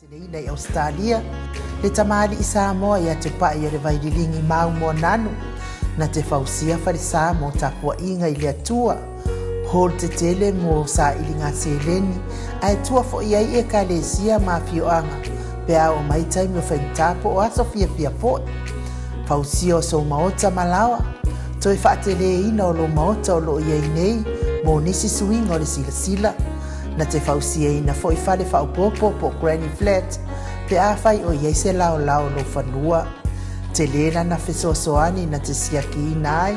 Seleina i Ausetalia, le tamalii Samoa ia Tupai o le Vaililigi Mau Moananu, na te fausia falesa mo tapuaiga i le Atua, hall tetele mo sailiga seleni, ae tua foi ai ekalesia ma afioaga pe a oo mai taimi o faigata po o aso fiafia foi. Fausia o sou maota ma laoa, toe faateleina o lou maota o lo o i ai nei mo nisi suiga o le silasila, Na te fausiaina foi fale faaopoopo po o granny flat pe afai o i ai se laolao o lou fanua. Tele lana fesoasoani na te siakiina ai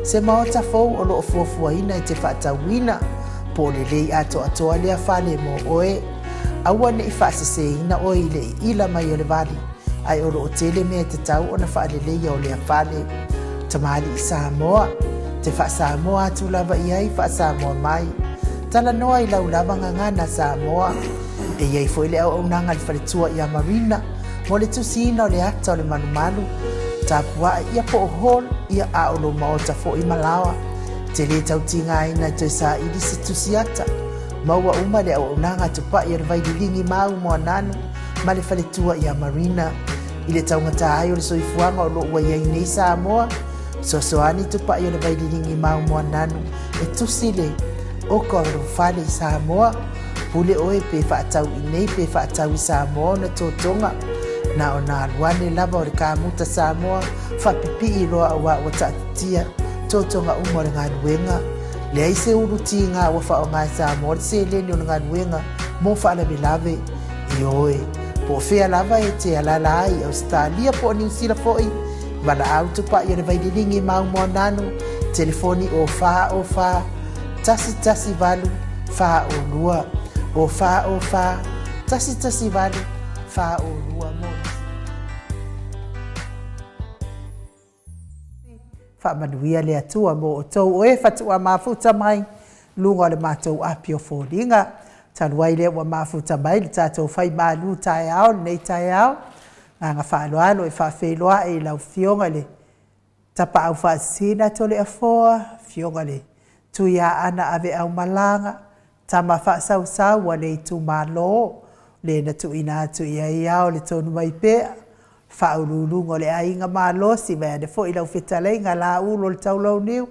se maota fou o lo o fuafuaina e te faatauina po o lelei atoatoa lea fale mo oe. Aua ne i faaseseina oe i le iila mai o le vali, ae o lo o tele mea e tatau ona faaleleia o lea fale. Tamalii Samoa, te faa-Samoa atu lava i ai, faa-Samoa mai. Talanoa i lau lava gagana Samoa. E i ai foi le auaunaga a le faletua ia Marina mo le tusiina o le ata o le malumalu, tapuae ia po o hall ia a o lou maota foi ma laoa. E te le tau tigaina e toe saili se tusi ata. Maua uma le auaunaga a Tupai o le Vaililigi Mau Moananu ma le faletua ia Marina. I le taugata ai o le soifuaga o lo o ua i ai nei Samoa, fesoasoani Tupai o le Vaililigi Mau Moananu e tusi le oka o lou fale i Samoa, pule oe pe faatau i nei pe faatau i Samoa ona totoga. Na ona alu ane lava o le kamuta Samoa faapipii loa auā ua taatitia totoga uma o le galuega. Leai se ulu tiga ua faaaoga e Samoa le seleni o le galuega mo faalavelave. Ioe, po o fea lava e te alala ai i Ausetalia po o Niu Sila foi, Valaau Tupai o le Vaililigi Mau Moananu, telefoni o 4 o 4 1 1 8 4 o 2, o 4 o 4 1 1 8 4 o 2 mo nisi. Faamanuia le Atua mo outou o e fatuʻa mafuta mai luga o le matou api o foliga. Talu ai lea ua mafuta mai le tatou fai malu taeao lenei taeao, Agaga faaaloalo e faafeiloai i lau Afioga i le Tapaau Faasisina Toleafoa, Afioga i le Tuiaana Aveaumalaga, Tama Faasausau a le Itumalo, le na tuuina atu i ai ao le tonu mai pea, Faauluuluga o le Aiga Malosi, vaeane foi lau fetalaiga Laulu o le Taulauniu,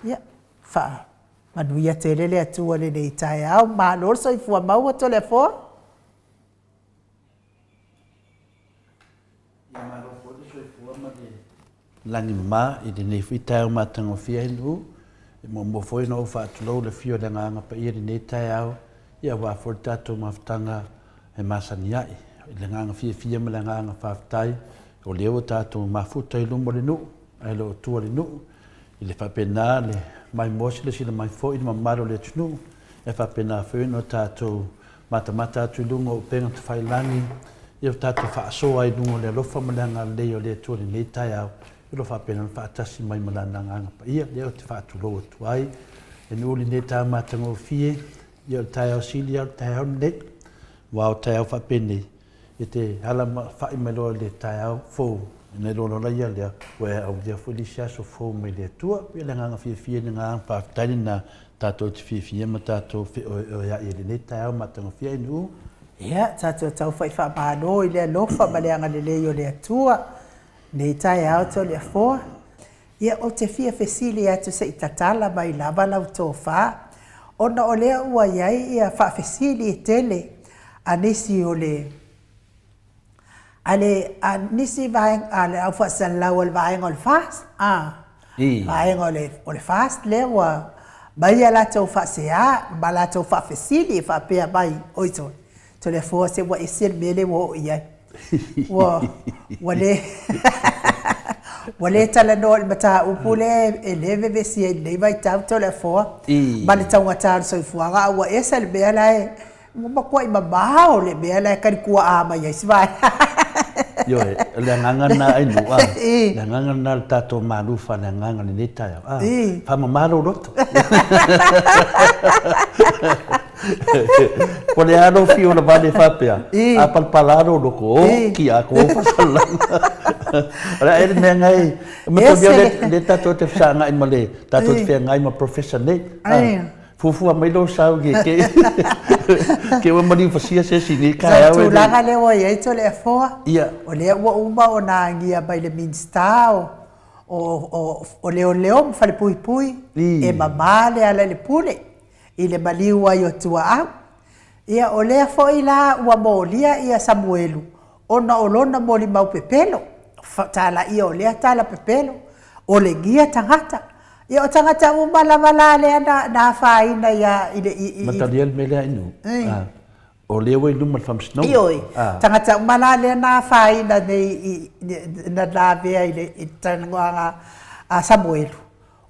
ia, faamanuia tele le Atua i lenei taeao. Malo le soifua maua Toleafoa. Ia malo foi le soifua ma le lagi mama i lenei foi taeao matagofie ai nuu. E muamua foi ona ou faatulou le afio o le Agaga Paia i lenei taeao, ia aua foi le tatou mafutaga e masani ai. I le agaga fiafia ma le agaga faafetai, o lea ua tatou mafuta i luma o le nuu, ae le o tua le nuu. I le faapena le maimoa silasila mai foi i le mamalu o le atunuu, e faapena foi ona tatou matamata atu i luga o upega tafailagi, ia ua tatou faasoa ai i luga o le alofa ma le agalelei o le Atua i lenei taeao, o lo o faapena ona faatasi mai ma Lana Agaga Paia, lea ou te faatulou atu ai. E nuu lenei taeao matagofie, ia o le taeao sili lava o le taeao lenei, aua o taeao faapenei, E te ala fa'i mai loa i le taeao fou, ona e iloa loa ia lea, ua e aulia foi le isi aso fou mai le Atua. Ia le agaga fiafia lena, faafetai lena, tatou te fiafia ma tatou feoeoea'i i lenei taeao matagofie ai nuu. Ia, tatou tau fai faamalo i le alofa ma le agalelei o le Atua, lenei taeao Toleafoa. Ia, ou te fia fesili atu se i tatala mai lava lau tofa, ona o lea ua i ai ia faafesili e tele a nisi o le, a le, a nisi vaega, a le au faasalalau o le vaega o le FAST, a, vaega o le, o le FAST lea ua mai a latou faasea ma latou faafesili e faapea mai, oi sole, Toleafoa se ua ese le mea lea ua oo i ai. Ua, ua le, ua le talanoa i le mataupu lea e le vevesi ai i lenei vaitau Toleafoa ma le taugata o le soifuaga, a ua ese le mea la e, ua matuai mamao le mea la e kalikuaa mai ai si vaega. Ioe, o le agaga lena Ainuu, a, le agaga lena o le tatou malu faaleagaga i lenei taeao, a, faamama lou loto. Po le a lou fiu o vale faapea, a palapala lou loko, o ki a ko fasalanga. O le a le mea ngai, ma to le le tatou te fesagai ma le tatou te feagai ma professor nei. Fuafua mai lou sau i ke ke ua maliu fasia se isi i nei taeao. O le tulaga lea ua i ai Toleafoa, o lea ua uma ona agia mai le Minisita o o o Leoleo ma Falepuipui e mama le ala i le pule i le maliu ai o Tuaau. Ia o lea foi la ua molia ia Samuelu ona o lona molimau pepelo, talaia o lea tala pepelo, olegia tagata. Ia o tagata uma lava la lea na, na afaina ia i le i, i, Matalia le mea lea Inu. O lea ua i luma le Faamasinoga. Ioe. Tagata uma la lea na afaina nei i, na lavea i le, i le talanoaga a Samuelu,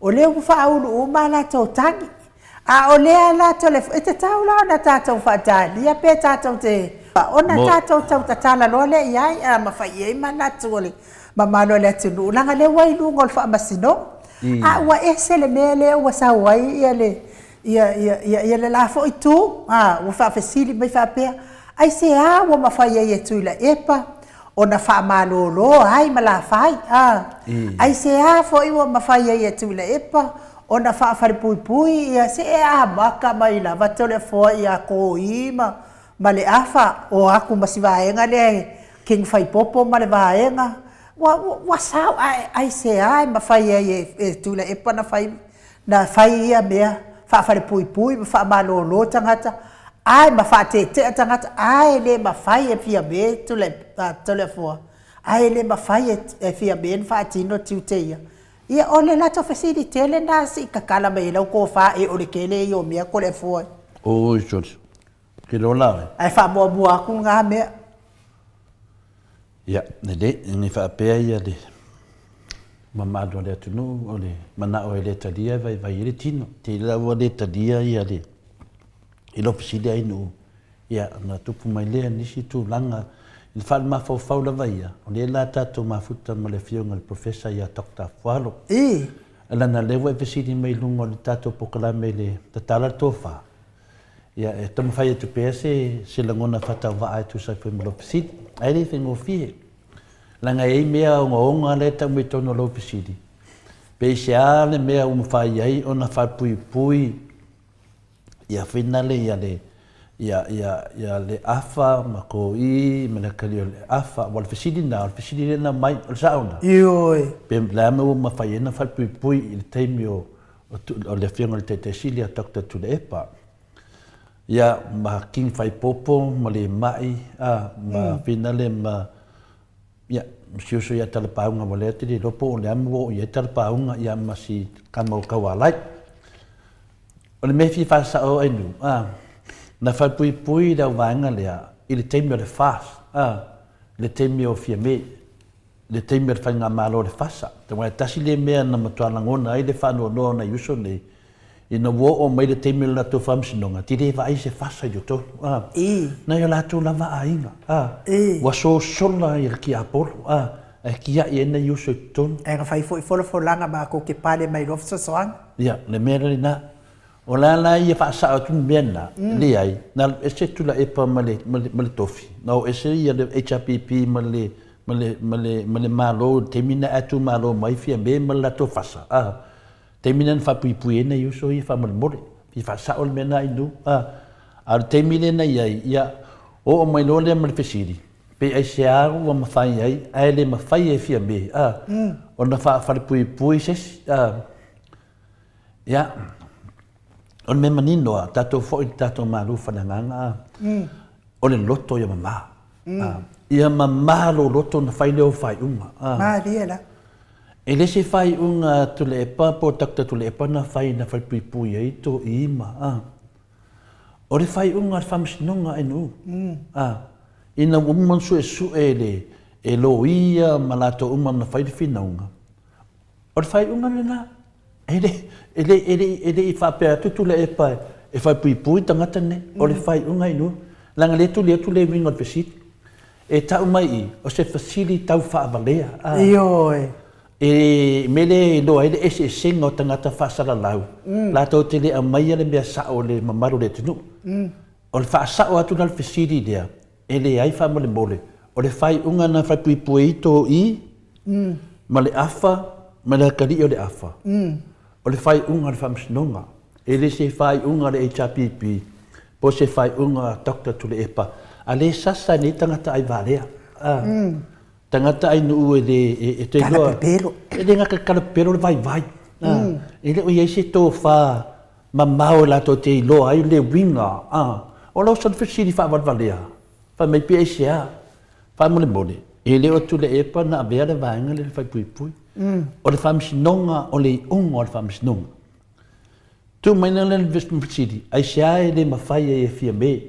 O lea ua faaulu uma a latou tagi. A o lea la tole, e tatau la ona tatou faatalia pe tatou te, ona tatou tau tatala loa lea i ai, a ma fai i ai manatu o le mamalu o le atunuu, leaga lea ua i luga o le faamasinoga. A ua ese le mea lea ua sau ai ia le, ia, ia, ia, ia le la foi itu, a, ua faafesili mai faapea, aisea ua mafai ai e Tuilaepa ona faamalolo ai ma Lafai, a, aisea foi ua mafai ai e Tuilaepa ona faafalepuipui ia se e amata mai lava Toleafoa ia Koi ma, ma Leafa, o atu ma si vaega lea e King Faipopo ma le vaega, ua, ua, ua sao, ae aisea e mafai ai e, e Tuilaepa ona fai Na fai ia mea, faafalepuipui ma faamalolo tagata, ae ma faatetea tagata, ae le mafai e Fiame Toleafoa, ae le mafai e Fiame ona faatino tiute ia. Ia, o le latou fesili tele lena se i tatala mai ai lau tofa e o le tele ia o mea Toleafoa. Oi, sorry. Ke lola oe. Ae faamuamua atu lena mea. Ia, lelei, e le faapea ia le mamalu o le atunuu, o le manao e le talia e vaivai ai le tino. Te la ua le talia ia le, i lou fesili ai nuu, ia, ona tupu mai lea nisi tulaga, i le faalemafaufau lava ia, o lea la tatou mafuta ma le afioga i le Professor ia Doctor Afualo. I. Leaga lea ua e fesili mai i luga o le tatou polokalame i le tatala le tofa, Ia, e taumafai atu pea se, se lagona faatauvaa e tusa ai foi ma lou fesili. Ae le faigofie. Leaga e i ai mea ogaoga lea e tau mai totonu o lou fesili. Peiseai le mea ua mafai ai ona faapuipui ia finale ia le, ia, ia, ia le afa ma koi ma le akalii o le afa. Aua o le fesili lena, o le fesili lea na aumai, o le sao lena? Ioe. Pe o le a le mea ua mafai ai ona faapuipui i le taimi o, o le Afioga i le Taitai Sili a Doctor Tuilaepa, ia, ma King Faipopo ma Lemai, a, ma Finale ma, ia, ma si uso ia Talapauga ua lea te le iloa po o le a ua oo i ai Talapauga, ia, ma si tama o Kaualai. O le mea e fia faasao ai nu, a, na falepuipui le auvaega lea i le taimi o le FAST, a, le taimi o Fiame. le taimi o le Faigamalo a le FASA. Aua e tasi lea mea na matua lagona ai le faanoanoa o nai uso nei, ina ua oo mai le taimi o le latou faamasinoga, te le vaai se FASA i totonu, a. Nai o latou lava aiga, a. Ua sosola i le tiapolo, a, ae tiai ai nai uso i totonu. Ae na fai foi folafolaga matou te pale mai loa fesoasoani. Ia, le mea la lena. O le a la ia faasao atu le mea lena? Leai, na alu ese Tuilaepa ma le, ma le, ma le tofi, na o ese ia le HRPP ma le, ma le, ma le, ma le Malo i le taimi na ae tumalo mai Fiame ma le latou fasa, a, taimi lena na faapuipui ai nai uso ia faamolemole, fia faasao le mea lena i nu, a, a o le taimi lea na i ai, ia, oo mai loa lea ma le fesili, pe aisea ua mafai ai, ae le mafai e Fiame, a, ona faafalepuipui se isi, a. Ia, o le mea manino lava, tatou foi i le tatou malu faleagaga, o le loto ia mama. Ia mama lou loto ona fai lea o faaiuga. Malie la. E le se faaiuga a Tuilaepa po o Doctor Tuilaepa na fai na falepuipui ai Toii ma, o le faaiuga a le Faamasinoga NU. Ina ua uma ona suesue e le, e loia ma latou uma na fai le finauga, O le faaiuga lena. E le, e le, e le, e le i faapea atu Tuilaepa e falepuipui tagata nei. O le faaiuga i luma. Leaga lea e tuli atu le uiga o le fesili. E tau mai i, o se fesili tau faavalea. A. Ioe. E mea lea e iloa ai le eseesega o tagata faasalalau, latou te le aumaia le mea sao i le mamalu o le atunuu. O le faasao atu la o le fesili lea, E leai faamolemole, o le faaiuga na falepuipui toi ma le afa ma le atalii o le afa, o le faaiuga o le Faamasinoga. E le se faaiuga a le HRPP po o se faaiuga a Doctor Tuilaepa, a le sasa e nei tagata ai valea. A, tagata ai nuu e le, e, e te iloa, e le gata kalapepelo le vaivai. A, e le o i ai se tofa mamao e latou te iloa ai le uiga, a, o lau soli fesili faavalevalea, fai mai pe aisea, faamolemole, e le o Tuilaepa na avea le vaega lea i le faaipuipui. O le faamasinoga, o le iuga o le faamasinoga. Tuu mai lea le fesili, aisea e le mafai ai e Fiame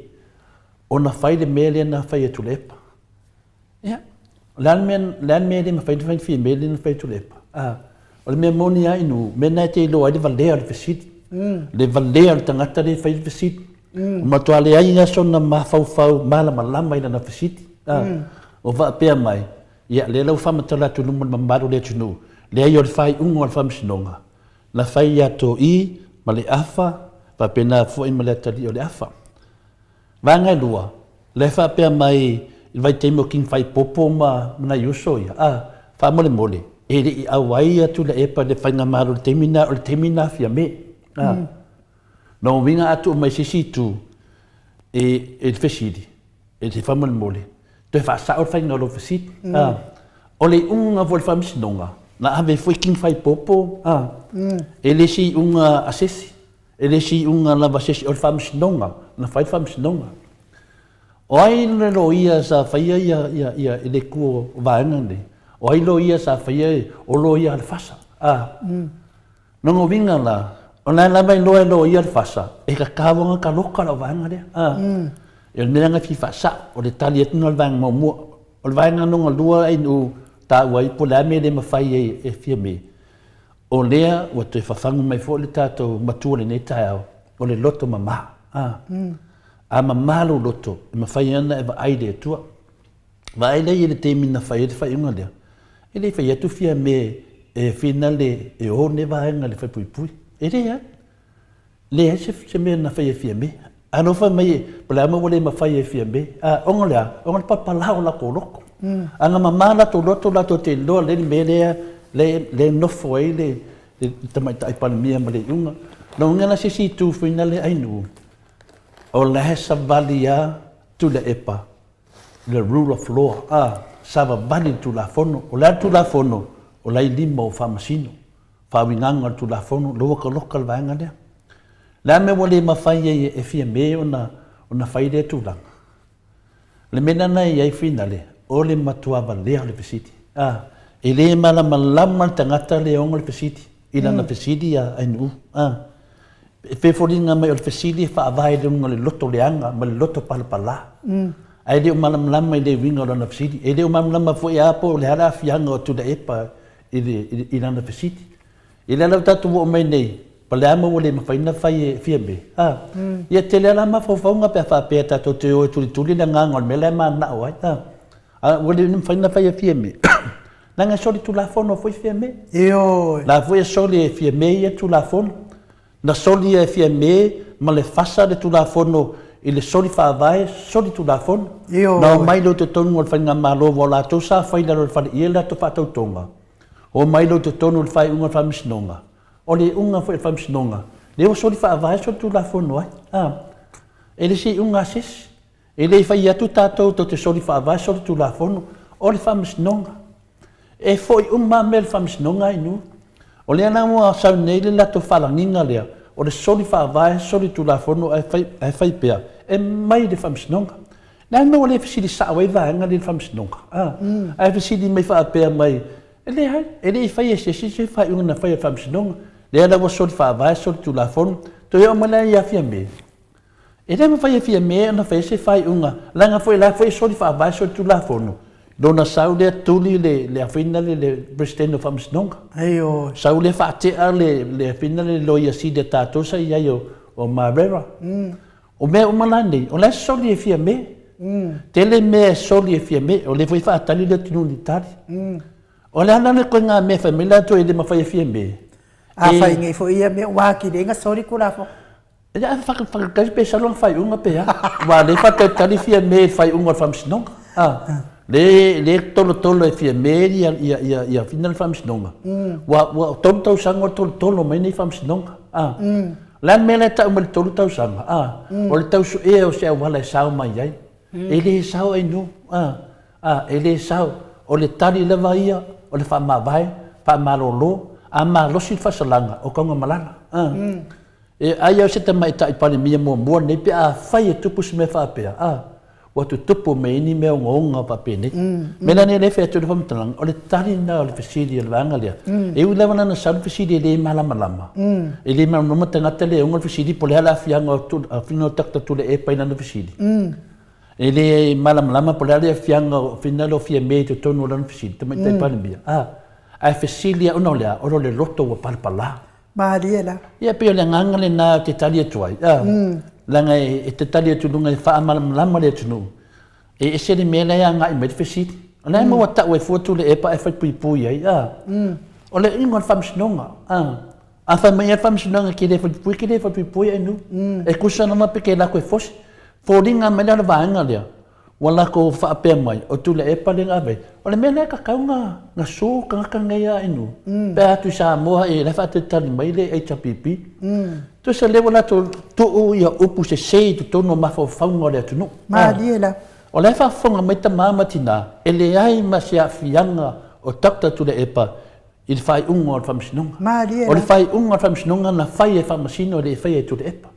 ona fai le mea lea na fai e Tuilaepa? Ia, o le a le mea, le a le mea e le mafai ona fai e Fiame lea na fai e Tuilaepa? A, o le mea moni lava i nuu, mea lena e te iloa ai le valea o le fesili. Le valea o le tagata lea e fai le fesili. Ua matua leai lava sona mafaufau malamalama i lana fesili. A, o faapea mai, ia, lea la ua faamatala atu i luma o le mamalu o le atunuu, leai o le faaiuga o le Faamasinoga, Na fai ia To'i ma le afa, faapena foi ma le atalii o le afa. Vaega e lua, la e faapea mai i le vaitaimi o King Faipopo ma nai uso ia, a, faamolemole, e le i auai ia Tuilaepa i le faigamalo i le taimi lena, o le taimi lena Fiame. A, lona uiga a tuu mai i se isi itu i le fesili, e te faamolemole, toe faasao le faiga o lou fesili. Mm. O le iuga foi o le faamasinoga, na ave foi King Faipopo, a, mm. e le se iuga a se isi, e le se iuga lava a se isi, o le faamasinoga, na fai le faamasinoga. O ai le loia sa faia ia, ia, ia, i le ku o vaega nei? O ai loia sa faia, o loia a le fasa. A. Mm. Lona uiga la, o la e lava iloa e loia le fasa, e tatau ona taloka lau vaega lea. A. E o le mea lea na fia faasao, o le tali atu lena o le vaega muamua. O le vaega lona lua ai na ou taua ai po o le a le mea e le mafai ai e Fiame, o lea ua toe fafagu mai foi le tatou matua i lenei taeao, o le loto mama. A. A mama lou loto, e mafai ona e vaai i le Atua. Vaai lea i le taimi na fai ai le faaiuga lea, e le i fai atu Fiame e finale e o nei vaega i le faaipuipui. E leai. Leai se, se mea na fai e Fiame. A no fai mai, po o le a mea ua le mafai e Fiame. A, ona o le a? Ona o le papalao o latou loto. A na mama latou loto, latou te iloa lelei le mea lea, lea, lea e nofo ai le, le Tamaitai Palemia ma le iuga. Lona uiga la se isi itu foi lea Ainuu, o la e savali lava Tuilaepa le rule of law, a, savavali le Tulafono. O le a le Tulafono? O la e i lima o Faamasino, faauigaga o le Tulafono, lea ua taloka le vaega lea. O le a le mea ua le mafai ai e Fiame ona, ona fai lea tulaga? O le mea lena e i ai finale, o le matua valea o le fesili. A, e le malamalama le tagata lea e ona le fesili, i lana fesili a Ainuu. A, E foliga mai o le fesili e faavae i luga o le loto leaga ma le loto palapala. Ae le o malamalama i le uiga o lana fesili. E le o malamalama foi a po o le a le aafiaga o Tuilaepa i, le, i lana fesili. I le ala ua tatou oo mai nei, pa le a mea ua le mafai ona fai e Fiame? A, ia tele lava la mafaufauga pe a faapea tatou te o e tulituli le agaga o le mea la e mananao ai. A, a ua le mafai ona fai e Fiame. Leaga e soli tulafono foi Fiame. Ioe. La foi e soli e Fiame ia tulafono. Na soli e Fiame ma le fasa le tulafono i le soli faavae, soli tulafono. Ioe. Na omai lea i totonu o le faigamalo aua o latou sa fai i lalo o le fale i le latou faatautoga. Omai lea i totonu o le faaiuga o le faamasinoga. O le iuga foi o le faamasinoga, lea ua soli faavae, soli tulafono ai. A. E le se iuga a se isi. E le i fai atu tatou tou te soli faavae soli tulafono, o le faamasinoga. E foi uma lava mea i le faamasinoga ai nuu. O lea la ua sau nei le latou faalagiga lea, o le soli faavae soli tulafono ae fai, ae fai pea, e mai i le faamasinoga. Le a le mea ua le fesili sao ai vaega lea i le faamasinoga? A, ae fesili mai faapea mai, e leai, e le i faia e se isi se faaiuga na faia e le faamasinoga. Lea la ua soli faavae soli tulafono, toe oo mai la ia Fiame. E le mafai e Fiame ona fai se faaiuga, leaga foi la foi e soli faavae soli tulafono. Lona sau lea tuli le le afina le le President o Faamasinoga. Ioe. Sau lea faatea le le afina le Loia Sili a tatou sa i ai o o Marera. O mea uma la nei, o la e soli e Fiame. Tele mea e soli e Fiame, o lea foi e faatali le atunuu i ni tali. O le a la le ituaiga mea e fai mai latou e le mafai e Fiame? A fai nei foi ia mea ua atili ai ona soli Tulafono. E le whakatali pe sau lona whaiunga pe a. Wa le whakatali fia me i whaiunga o le whamasinoga. Ah. Le, le tolo tolo e fia me ia, ia, ia, ia whina le whamasinoga. Wa, wa tolu tausaga o tolo tolo mai nei whamasinoga. Ah. O le a le mea la e tau mai le 3 tausaga, a? O le tau suea o se auala e sao mai ai. E le sao Ainuu, a? A, e le sao. O le tali lava ia o le faamavae, faamalolo, a malosi le faasalaga, o Taugamalala. A. E ai au se tamaitai Palemia muamua lenei pe afai e tupu se mea faapea, a, ua tutupu mai ai ni mea ogaoga faapenei. Mea la nei lea e fai atu ai le faamatalaga, o le tali lena o le fesili a le vaega lea. E ui lava la ina sau le fesili e le malamalama, e le malamalama tagata lea e ona le fesili po o le a le aafiaga o Doctor Tuilaepa i lana fesili. E le malamalama po o le a le afiaga o finagalo o Fiame i totonu o lana fesili, Tamaitai Palemia, a, ae fesili lava ona o le a? Ona o le loto ua palapala. Malie la. Ia, pei o le agaga lena ou te tali atu ai, a, leaga e te tali atu i luga e faamalamalama le atunuu, e ese le mea la e agai mai le fesili. O la e maua tau ai fua Tuilaepa ae falepuipui ai, a. O le uiga o le faamasinoga, a. A fai mai lava le faamasinoga e te le falepuipui, e te le falepuipui ai nuu. E tusa lava pe te alu atu e fosi. Foliga mai la o le vaega lea, ua latou faapea mai, o Tuilaepa lea na ave ai. O le mea lea e tatau ona sue tagata nei a Ainuu, pe a atu i Samoa e la e faatalitali mai le HRPP. Tusa lea ua latou tuu ia upu sese i totonu o mafaufauga o le atunuu. Malie la. O la e faafofoga mai tama ma tina, e leai ma se aafiaga o Doctor Tuilaepa i le faaiuga o le Faamasinoga. Malie O le faaiuga o le Faamasinoga na fai e Faamasino e le i faia e Tuilaepa.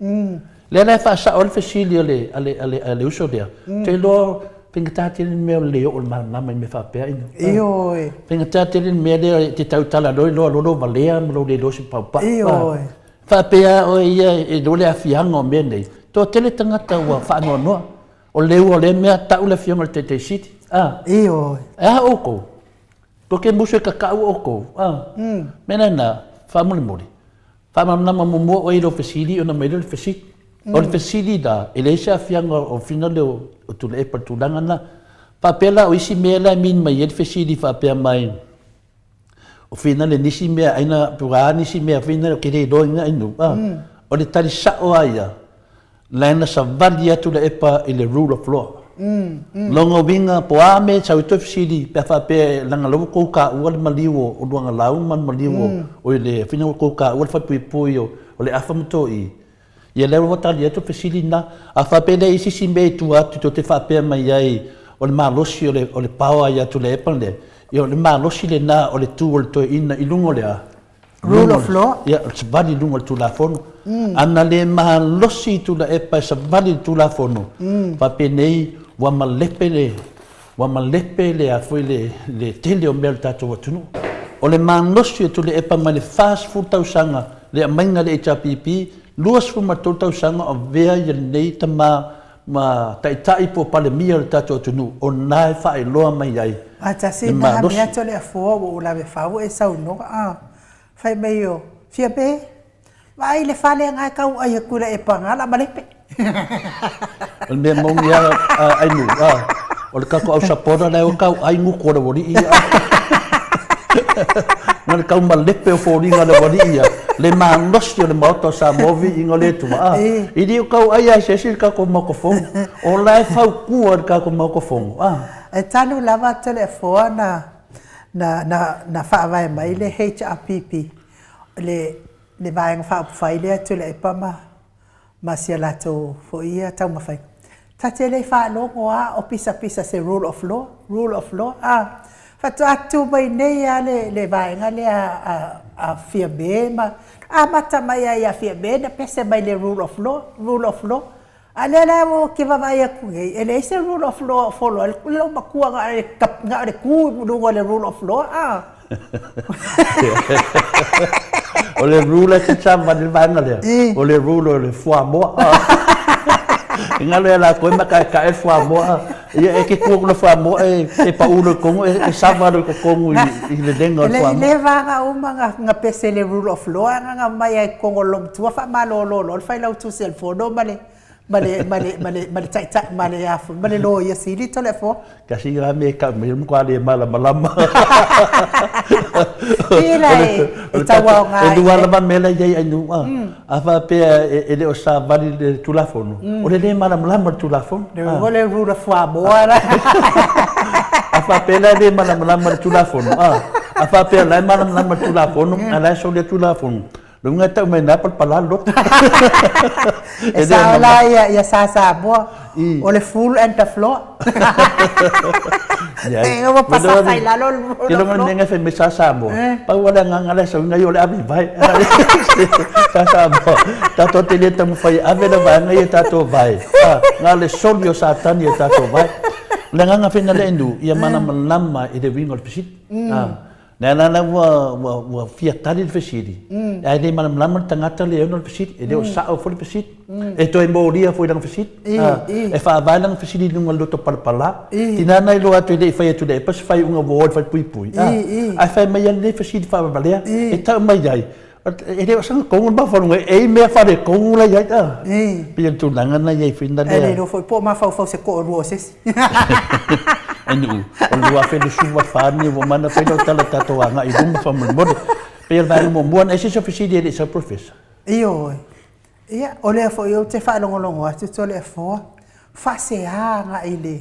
Lea la e faasao ai le fesili a le, a le, a le, a le uso lea. Ou te iloa faigata tele le mea o le le oo o le malamalama i mea faapea ina. Ioe. Faigata tele le mea lea e te tautala loa iloa loa lou valea ma lou le iloa se paupau. Ioe. Faapea oe ia e iloa le aafiaga o mea nei. Toatele tagata ua faanoanoa. O le ua o lea mea tau le afioga i le Taitai Sili. A. Ioe. E a outou? Ko ke musu e kakau oukou, a. Mea lena, faamolemole, faamalamalama muamua oe i lou fesili ona mai lea o le fesili. O le fesili la, e leai se aafiaga o finale o Tuilaepa i le tulaga lena. Faapea la o isi mea la e mean mai ai le fesili faapea mai, o finale nisi mea aina, pe ua a nisi mea finale ou te le iloa ina inu, a. O le tali sao lava ia, Lae na savali atu Tuilaepa i le rule of law. Lona uiga po o a mea e sau ai toe fesili pe a faapea leaga o la ua tou taua le maliu o Luagalau ma le maliu o le fina ua tou taua le falepuipui o Leafa ma Toii, ia lea ua tali atu le fesili lena. A faapea e leai se isi mea i tua atu tou te faapea mai ai o le malosi o le power ia Tuilaepa lea, ia o le malosi lena o le tu o le toeaina i luga o le a? Rule of law. Ia, o le savali i luga o le Tulafono. A na le malosi Tuilaepa e savali i le Tulafono, faapenei ua malepe le, ua malepe le a foi le, le tele o mea o le tatou atunuu. O le malosi o Tuilaepa mai le 40 tausaga le aumaiga a le HRPP, 23 tausaga o avea ia lenei tama ma taitai po o Palemia o le tatou atunuu, o na e faailoa mai ai Atasi le na malosi. mea tole afoa ua ou lave fau e saunoa a fai mai o Fiame vaai le fale nga e tau ai atu le epa nga la malepe. O le mea moni lava Ainuu, a, o le tatou au supporter la e o tau ai gutu o le aualii ia. Na o le tau malepe o foliga o le aualii ia, le malosi o le Maota o Samoa viiga o le Atua, a, e le o tau ai lava e se isi le tatou Maota Fono. O la e fautua i le tatou Maota Fono, a. E talu lava Toleafoa na, na, na, na faavae mai le HRPP, le, le Vaega Faaupufai lea Tuilaepa ma, ma si a latou foi ia taumafaiga. Ta te le faalogo lava o pisapisa se rule of law, rule of law, a. Faatoa tu mai nei lava le, le vaega lea a, a Fiame ma amata mai lava ia Fiame na pese mai le rule of law, rule of law. A lea la ou te vaavaai atu nei, e leai se rule of law o follow ai le loomatua na o le tu i luga o le rule of law a. O le rule e te savali le vaega lea, o le rule o le fuamoa. E galo ia latou e mataetae le fuamoa, ia e te tu atu le fuamoa e pau loa i totonu, e sava loa i totonu i le lega o le fuamoa. E le vaga uma na pese le rule of law ae na aumai lava i totonu o le loomatua faamalolo loa le failautusi o le fono ma le ma le, ma le, ma le, ma le taitai, ma le, a foi, ma le Loia Sili Toleafoa. Tasi la mea e tau mai, o le matua le malamalama. Pei la e tau aoga E lua lava mea la e i ai Ainuu, a. A faapea e le o savali le Tulafono, o le le malamalama i le Tulafono. O le rule of fuamoa la. A faapea la e le malamalama i le Tulafono, a. A faapea la e malamalama i le Tulafono, a la e soli le Tulafono. Lona uiga e tau mai na palapala le loto. E sao la ia ia Sa Samoa o le full and the floor. E ua pasasa i lalo le floor. Ke longa mea fai mai Sa Samoa. Pau le agaga lea sau ia o le ave i vai. Sa Samoa. Tatou te le taumafai e ave le vaega ia tatou vai. Na le soli o Satani e tatou vai. O le agaga foi na lea nuu ia malamalama i le uiga o le fesili. Lea la la ua, ua, ua fia tali le fesili, mm. ae le malamalama le tagata le ono le fesili, e le o mm. sao foi le fesili. Mm. E toe molia foi lana fesili. I, ah, i. E faavae lana fesili i luga o le loto palapala. I. Tina na iloa atu e le i fai atu le epa se faiuga ua o i le falepuipui. Ah, ae fai mai ai lenei fesili faavavalea, e tau mai ai, E le o sanga kongu le mafaufauga, e i mea faaletonu la i ai a. Pei o le tulaga lena i ai foi na lea. E le iloa foi po o mafaufau se toalua o se isi. Anyway, o le 2024 lenei ua mana fai lau tala tatou agai i luma faamolemole. Pei o le vaega muamua na ese se fesili e le i sau Professor. Ioe. Ia, o lea foi ou te faalogologo atu Toleafoa, faasea agai i le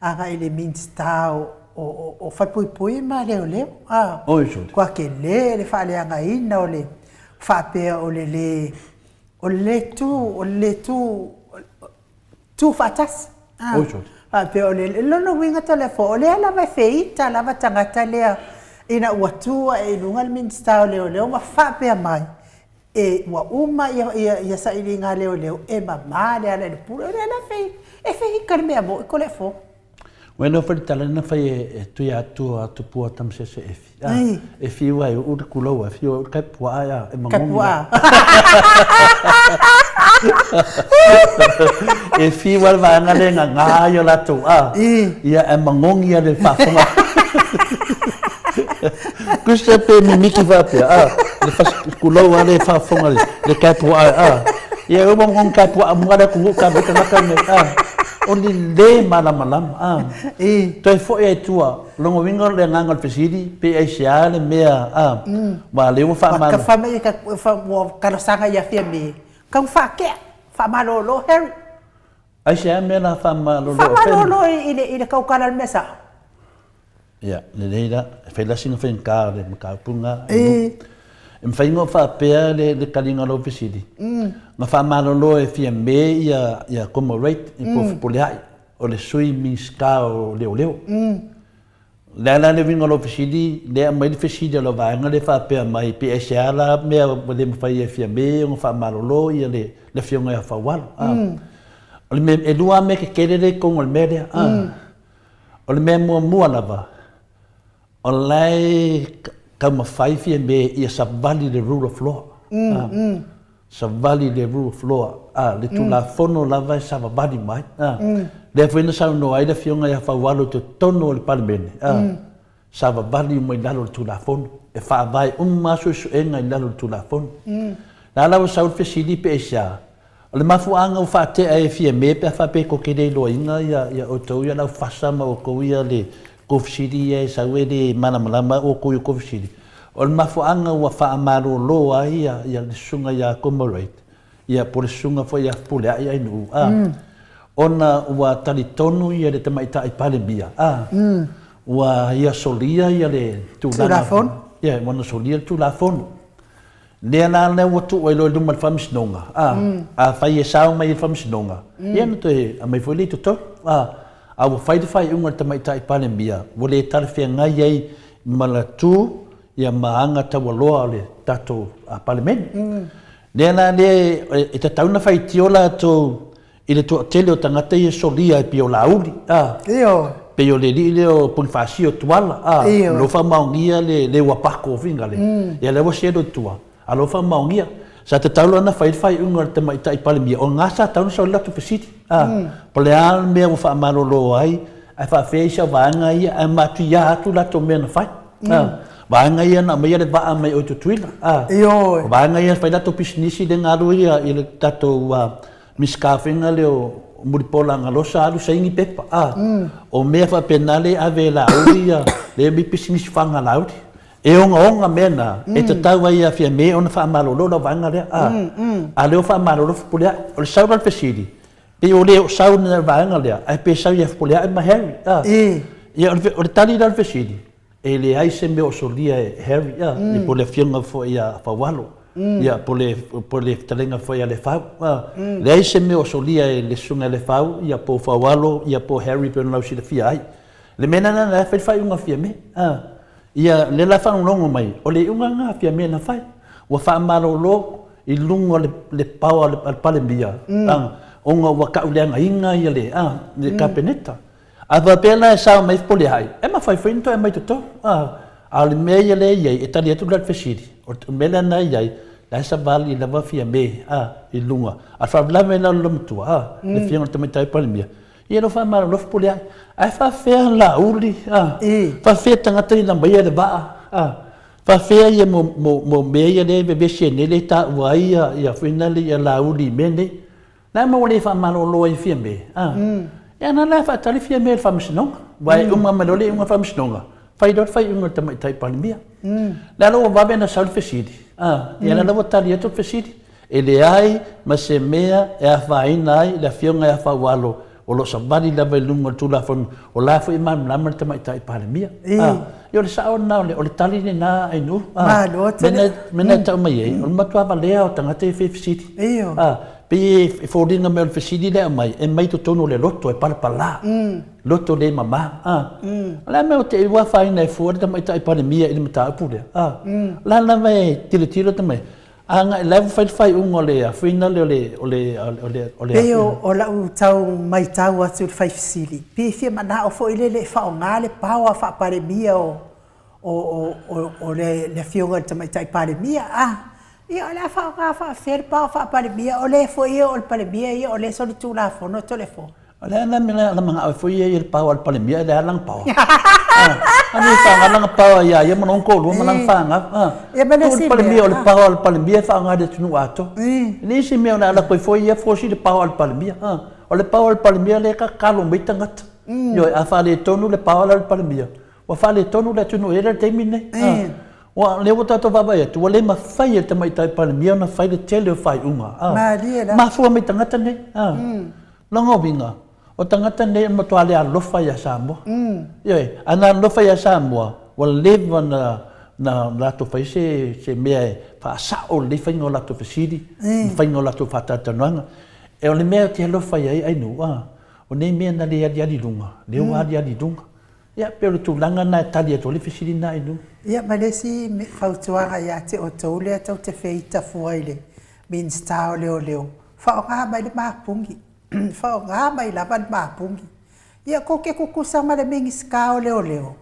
agai i le Minisita o Falepuipui ma Leoleo, a, ua tele le faaleagaina o le faapea o le le, o le le tu, o le le tu, tu faatasi, a, faapea o le, lona uiga Toleafoa, o lea lava e feita lava tagata lea ina ua tu ae i luga le Minisita o Leoleo ma faapea mai, E, ua uma ia, ia, ia sailiga a leoleo, e mama le ala i le pule. O lea la fei, e feika le mea moʻi ko le fo. Ua iloa foi le tala na fai e Tuiatua Tupua Tamasese Efi. A, e fiu ai uu le kulou, e fiu ai uu le kaipuaa e a, e magogi. Kaipuaa. E fiu ai le vaega lea e gaga ai o latou a, ia e magogi le faafofoga. Kusa pe mimiti faapea, a, le fasi kulou lava lea e faafofoga le kaepuaa, a. Ia e uma ona kaepuaa mua le atunuu ka mai tagata nei, a. O le le malamalama, a. Toe foi ai i tua, lona uiga o le agaga o le fesili, pe aisea le mea, a, aua o lea ua faamalo. Ua fai mai ua talosaga ia Fiame, tau faatea, faamalolo Harry. Aisea mea la faamalolo? Faamalolo i le tautala i le mea sao. Ia, lelei la, e fai la sina faigata o le mataupu lena. E mafai ona faapea le taliga o lau fesili, na faamalolo e Fiame ia Comrade po o Fepuleai, o le Sui Minisita o Leoleo. O le a la le uiga o lau fesili, lea e aumai le fesili a lau vaega lea e faapea mai, pe aisea la mea ua le mafai e Fiame ona faamalolo le Afioga ia Faualo. O le mea, e lua lava mea tetele lea i totonu o le mea lea. O le mea muamua lava, o la e taumafai Fiame ia savali le rule of law. Savali le rule of law, le Tulafono lava e savavali mai. Lea foi na saunoa ai le Afioga ia Faualo i totonu o le Palemene, savavali uma i lalo o le Tulafono, e faavae uma lava suesuega i lalo o le Tulafono. La la ua sau le fesili pe aisea? O le mafuaaga ua faatea e Fiame pe a faapea e tou te le iloaina ia outou ia Laufasa ma outou ia le Kofisili ia e sau e le malamalama outou i Kofisili. O le mafuaaga ua faamalolo ai ia le susuga ia Comrade ia po o le susuga foi ia Fepuleai Ainuu a ona ua talitonu ia le Tamaitai Palemia a ua ia solia ia le tulaga ia ua na solia le Tulafono. Lea la lea ua tuu ai loa i luma i le Faamasinoga, a, afai e sao mai i le Faamasinoga, ia ona toe aumai foi lea i totonu, a, a ua fai le faaiuga a le Tamaitai Palemia, ua le talafeagai ai ma le tu, ia ma aga taualoa o le tatou Palemene. Lea la lea e tatau ona faitio latou i le toatele o tagata ia e solia ai pei o Laauli, a, Ioe. pei o le alii lea o Ponifasio Tuala, a, Ioe. o lo o faamaonia le, le uapako faiga lea, ia lea ua selo i tua, a o lo o faamaonia. Sa tatau la ona fai le faaiuga a le Tamaitai Palemia, o lena sa tatau ona sau ai le latou fesili, a, po o le a le mea ua faamalolo ai, ae faapefea isi au vaega ia, ae matuia atu latou mea na fai. A, vaega ia na aumaia le vaa mai o i Tutuila, a, Ioe. o vaega ia na fai latou pisinisi lea na alu ia i le tatou Minisita faiga lea o Mulipola Galosa alu saini pepa a o mea faapena lea e ave e Laauli ia lea mi pisinisi faga Laauli e ogaoga mea na e tatau ai ia Fiame ona faamalolo lau vaega lea a a lea ua faamalolo Fepuleai o le sau la o le fesili pei o le o sau le vaega lea ae pe sau ia Fepuleai ma Harry a ia o le tali la o le fesili e leai se mea o solia e Harry a po o le afioga foi ia Faualo. Ia, po le, po le fetalaiga foi a Lefau. Leai se mea o solia e le Susuga ia Lefau, ia po o Faualo, ia po o Harry pei ona lausilafia ai. Le mea lena la e fai le faaiuga a Fiame. Ia, lea la e faalogologo mai, o le iuga lena a Fiame na fai. Ua faamalolo i luga o le, le power a le Palemia, ona ua tauleagaina ia le, le Kapeneta. A faapea la e sao mai Fepuleai, e mafai foi ona toe aumai i totonu. A o le mea ia lea e i ai, e tali atu la i le fesili, o le mea lea na i ai, la e savali lava Fiame i luga. A o le faalavelave la o le loomatua, le Afioga i le Tamaitai Palemia, ia lea ua faamalolo Fepuleai. Ae faapefea Laauli, faapefea tagata ia na aumaia le vaa, faapefea ia mea ia lea e vevesi ai nei lea e taua ai ia foi na lea Laauli i mea nei. La ma ua le faamalolo ai Fiame, a. Ia na la e faatali Fiame i le Faamasinoga. Aua e uma mai loa le iuga o le Faamasinoga, fai loa le faaiuga a le Tamaitai Palemia. Le ala ua vave ona sau le fesili, a, ia la ua tali atu le fesili, e leai ma se mea e afaina ai le Afioga ia Faualo o lo o savali lava i luga o le Tulafono, o la foi e malamalama le Tamaitai Palemia. A, ia o le sao lena, o le tali lena Ainuu. A, mea na e tau mai ai, o le matua valea o tagata ia e fia fesili. A, pei e foliga mai o le fesili lea e aumai, e aumai i totonu o le loto e palapala, loto le mama. A, o le a le mea ua te i ua afaina e fua le Tamaitai Palemia i le mataupu lea? A, o la lava e tilotilo tamai, Agai la e fai le faaiuga o le afuina lea o le, o le, o le, o le. Pei o lau tau maitau atu i le fai fesili, pei e fia manao foi lele e faaaoga le power faa-Palemia o, o, o, o le, le Afioga i le Tamaitai Palemia. A, ia o le a faaaoga faapefea le power faa-Palemia, o lea foi ia o le Palemia ia o lea e solitulafono Toleafoa. O le a la mea la manao ai foi ia i le power a le Palemia e leai lana power. A le faaaoga lana power ia ia ma lona toalua ma lana fanau. Ia ma le isi mea. Palemia o le power a le Palemia e faaaoga i le atunuu atoa. E leai se mea o le a lako ai foi ia force i le power a le Palemia. O le power a le Palemia lea e tatalo mai tagata. Ioe, a faaletonu le power lea a le Palemia, ua faaletonu le atunuu e i ai le taimi lenei. Ua, lea ua tatou vaavaai atu, ua le mafai e le Tamaitai Palemia ona fai le tele o faaiuga. Malie la. Mafua mai tagata nei. Lona uiga, o tagata nei e matua le alofa ia Samoa. Ioe, a na alofa ia Samoa, ua leva ona na latou fai se, se mea e faasao lelei faiga o latou fesili, ma faiga o latou faatalatalanoaga. E o le mea ou te alofa i ai Ainuu, a, o nei mea na le aliali i luga, lea ua aliali i luga. Ia, pei o le tulaga lena e tali atu ai le fesili lena Ainuu. Ia, ma le isi fautuaga ia te outou lea tou te feita fua i le Minisita o Leoleo, faaaoga mai le mapugi, faaaoga mai lava le mapugi. Ia kou te tutusa ma le Minisita o Leoleo,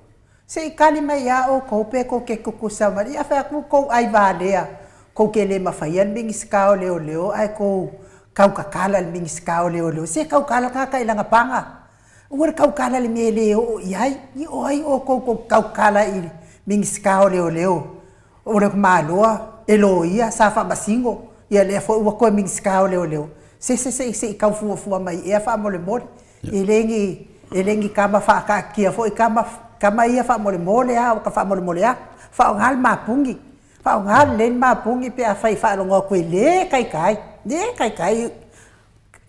se i tali mai ia outou pe tou te tutusa ma le, ia fai atu tou ai valea, tou te le mafaia le Minisita o Leoleo ae tou tautatala i le Minisita o Leoleo. Se tautala tagata i lana paga. Aua le tautala i le mea e le oo i ai. Ia o ai outou tou te tautala i le Minisita o Leoleo? O le Maloa e loia sa faamasino, ia lea foi ua toe Minisita o Leoleo. Se se se i tau fuafua mai ea faamolemole. E le ni e le ni tama faataatia foi tama tama ia faamolemole a ka faamolemole atu. Faaaoga le mapuni, faaaoga lelei le mapuni pe afai e faalogo atu e le taitai, le taitai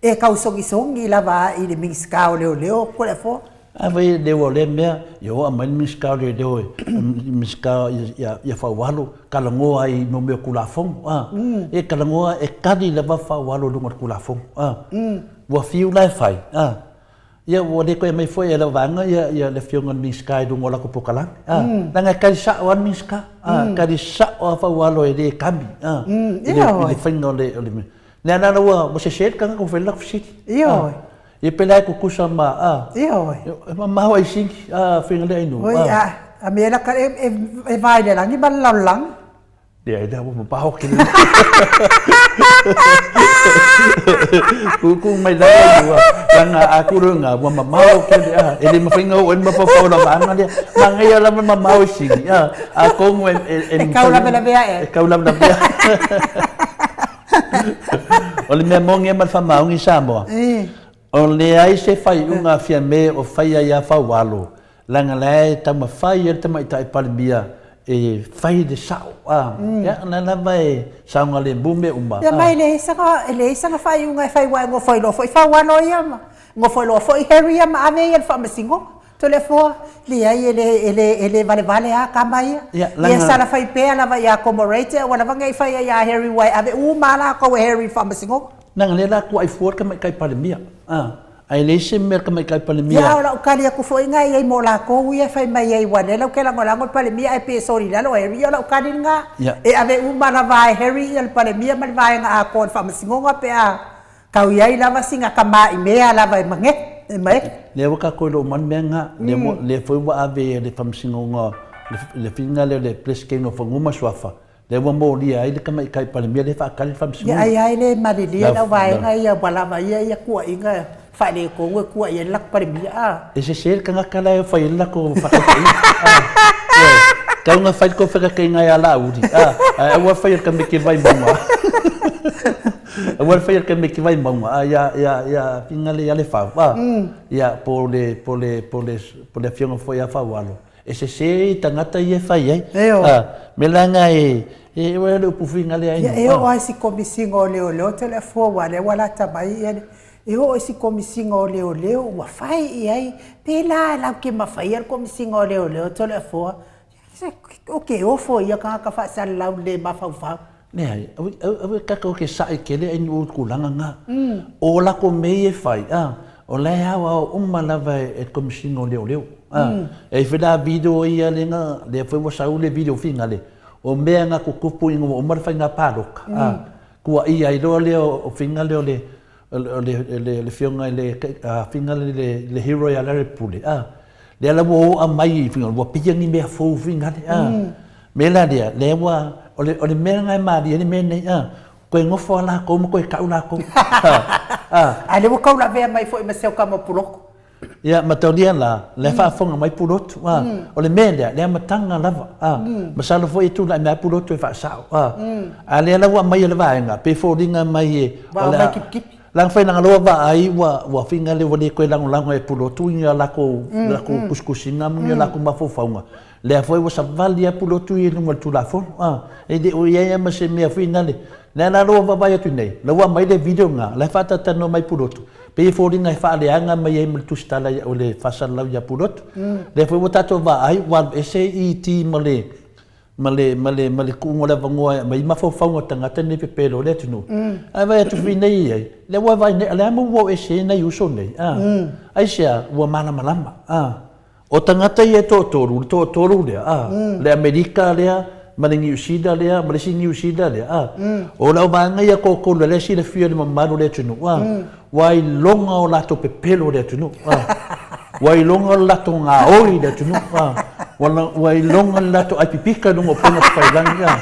E tau sogisogi lava i le Minisita o Leoleo Toleafoa. A fai e leo o lea mea, ia o aumai le Minisita o Leoleo e, Minisita ia Faualo, talanoa ai i mea o Tulafono, a. E talanoa, e tali lava Faualo i luga o le Tulafono, a. Ua fiu la e fai, a. Ia ua le toe aumai foi e lau vaega ia le Afioga i le Minisita i luga o latou polokalame, a. Leaga e tali sao lava le Minisita, a, tali sao lava Faualo e le kami, a, i le faiga o le mea. Lea la ua sese le tagata ua fai le latou fesili. Ioe. Ia pe la e tutusa ma a. Ioe. E mamao ai sili a faiga lea inu. Oi a a mea la ka e va i le lagi ma le lalolagi. Leai lea ua mamao tele. Kuku mai la ua langa a kuru nga ua mamao tele a e le mafai ona oo ai le mafaufau o la vaega lea. Manaia lava le mamao i sili a atonu e e E kau lavelave ae. E kau lavelave ae. O le mea moni ma le faamaoni Samoa, o leai se faaiuga a Fiame o faia ia Faualo, leaga la e taumafai ai le Tamaitai Palemia e fai le sao, a, ia, o lea lava e saogalemu mea uma. Ia ma e leai sana, e leai sana faaiuga e fai aua e nofo ai loa foi Faualo ia ma, nofo ai loa foi Harry ia ma ave ia i le faamasinoga. Toleafoa, Leai e le, e le, e le valevale a tama ia. Ia, Ia sala fai pea lava ia Comorate aua lava nei faia ia Harry ua e ave uma a latou e Harry i le faamasinoga. Leaga lea la kuai fua le tamaitai Palemia, a, ae leai se mea le tamaitai Palemia. Ia, a o lau tali atu foi lena i ai mo latou ia e fai mai ai ua lea la ou te lagolago le Palemia ae pei e soli i lalo Harry, ia o lau tali lena. Ia. E ave uma lava e Harry ia le Palemia ma le vaega atoa i le faamasinoga pe a Tau i ai lava sina tama i mea lava e mage, e mae. Lea ua tatou iloa uma le mea lena, lea ua, lea foi ua ave e le Faamasinoga le filiga lea o le Peresetene o Fanua ma Suafa, lea ua molia ai le Tamaitai Palemia lea e faatali le Faamasinoga. Ia ai lava e le malilie lau vaega ia ua lava ia ia tuuaiga faaletonu e tuuai ai le latou Palemia a. E sese le tagata la e fai ai le latou faataitaiga. Ioe, tau ina fai le tou fegataiga ia Laauli, a, ae aua le faia e le tamaiti o le Vaimauga. Aua le faia le tamaiti Vaimauga, a, ia, ia, ia Fina le ia Lefau, a, ia, po o le, po le, po le, po le afioga foi ia Faualo, e sese i tagata ia e fai ai. Ioe. A, mea la lena e, e, o le upu fina lea Ia, e oo lava i si Komesina o Leoleo Toleafoa aua o lea ua lata mai ia le, E oo i si Komesina o Leoleo ua fai i ai, pēlā latou te mafaia le Komesina o Leoleo Toleafoa, o ke ofo ia tagata faasalalau le mafaufau. Leai, aua tatou te saʻi tele ai nuu i tulaga na. O latou mea ia e fai, a, o la e aoao uma lava e le Komesina o Leoleo. A, e i ai foi la video ia lea na, lea foi ua sau le video finale, o mea na tutupu ina ua uma le faiga palota, a, tuuaia ai loa lea o faiga lea o le o le afioga i le afioga i le hero ia Larry Pule, a, lea la ua oa mai i faiga, ua pei ni mea fou faiga le, a. Mea la lea, lea ua, o le, o le mea lena e malie ai le mea lenei, a, toe nofo lava latou ma toe tau latou, a, a. A lea ua taulavea mai foi ma si au tama o Pulotu. Ia, mataulia la, la e faafofoga mai Pulotu, a, o le mea lea, le amataga lava, a, masalo foi e tulai mai lava Pulotu e faasao, a, a lea la ua aumai e le vaega, pei e foliga mai e, o le a, leaga fai leaga loa vaai ua, ua finga lea ua le toe lagolago e Pulotu i a latou, latou tusitusiga ma ni a latou mafaufauga, lea foi ua savali lava Pulotu ia i luga o le Tulafono, a, e le o i ai lava ma se mea foi lale. Lea la ua vaavaai atu nei, la ua aumai le video lena, la e faatalatalanoa mai Pulotu, Pei e foliga e faaleaga mai ai ma le tusitala o le faasalalau ia Pulotu. Lea foi ua tatou vaai ua alu ese ET ma le ma le ma le ma le tuuga o le avanoa e aumai ai mafaufauga o tagata nei pepelo o le atunuu. Ae vaai atu foi nei i ai, lea ua vaai nei, o le a mo ua o ese ai nai uso nei, a? Aisea? Ua malamalama, a? O tagata ia e toatolu, le toatolu lea, a, le Amerika lea, ma le Niu Sila lea, ma le isi Niu Sila lea, a. O lau vaega ia toatolu lea e silafia e le mamalu o le atunuu, a, ua iloga o latou pepelo i le atunuu, a. Ua iloga o le latou gaoi i le atunuu, a. Ua iloga le latou ai pipika i luga o upega tafailagi, a.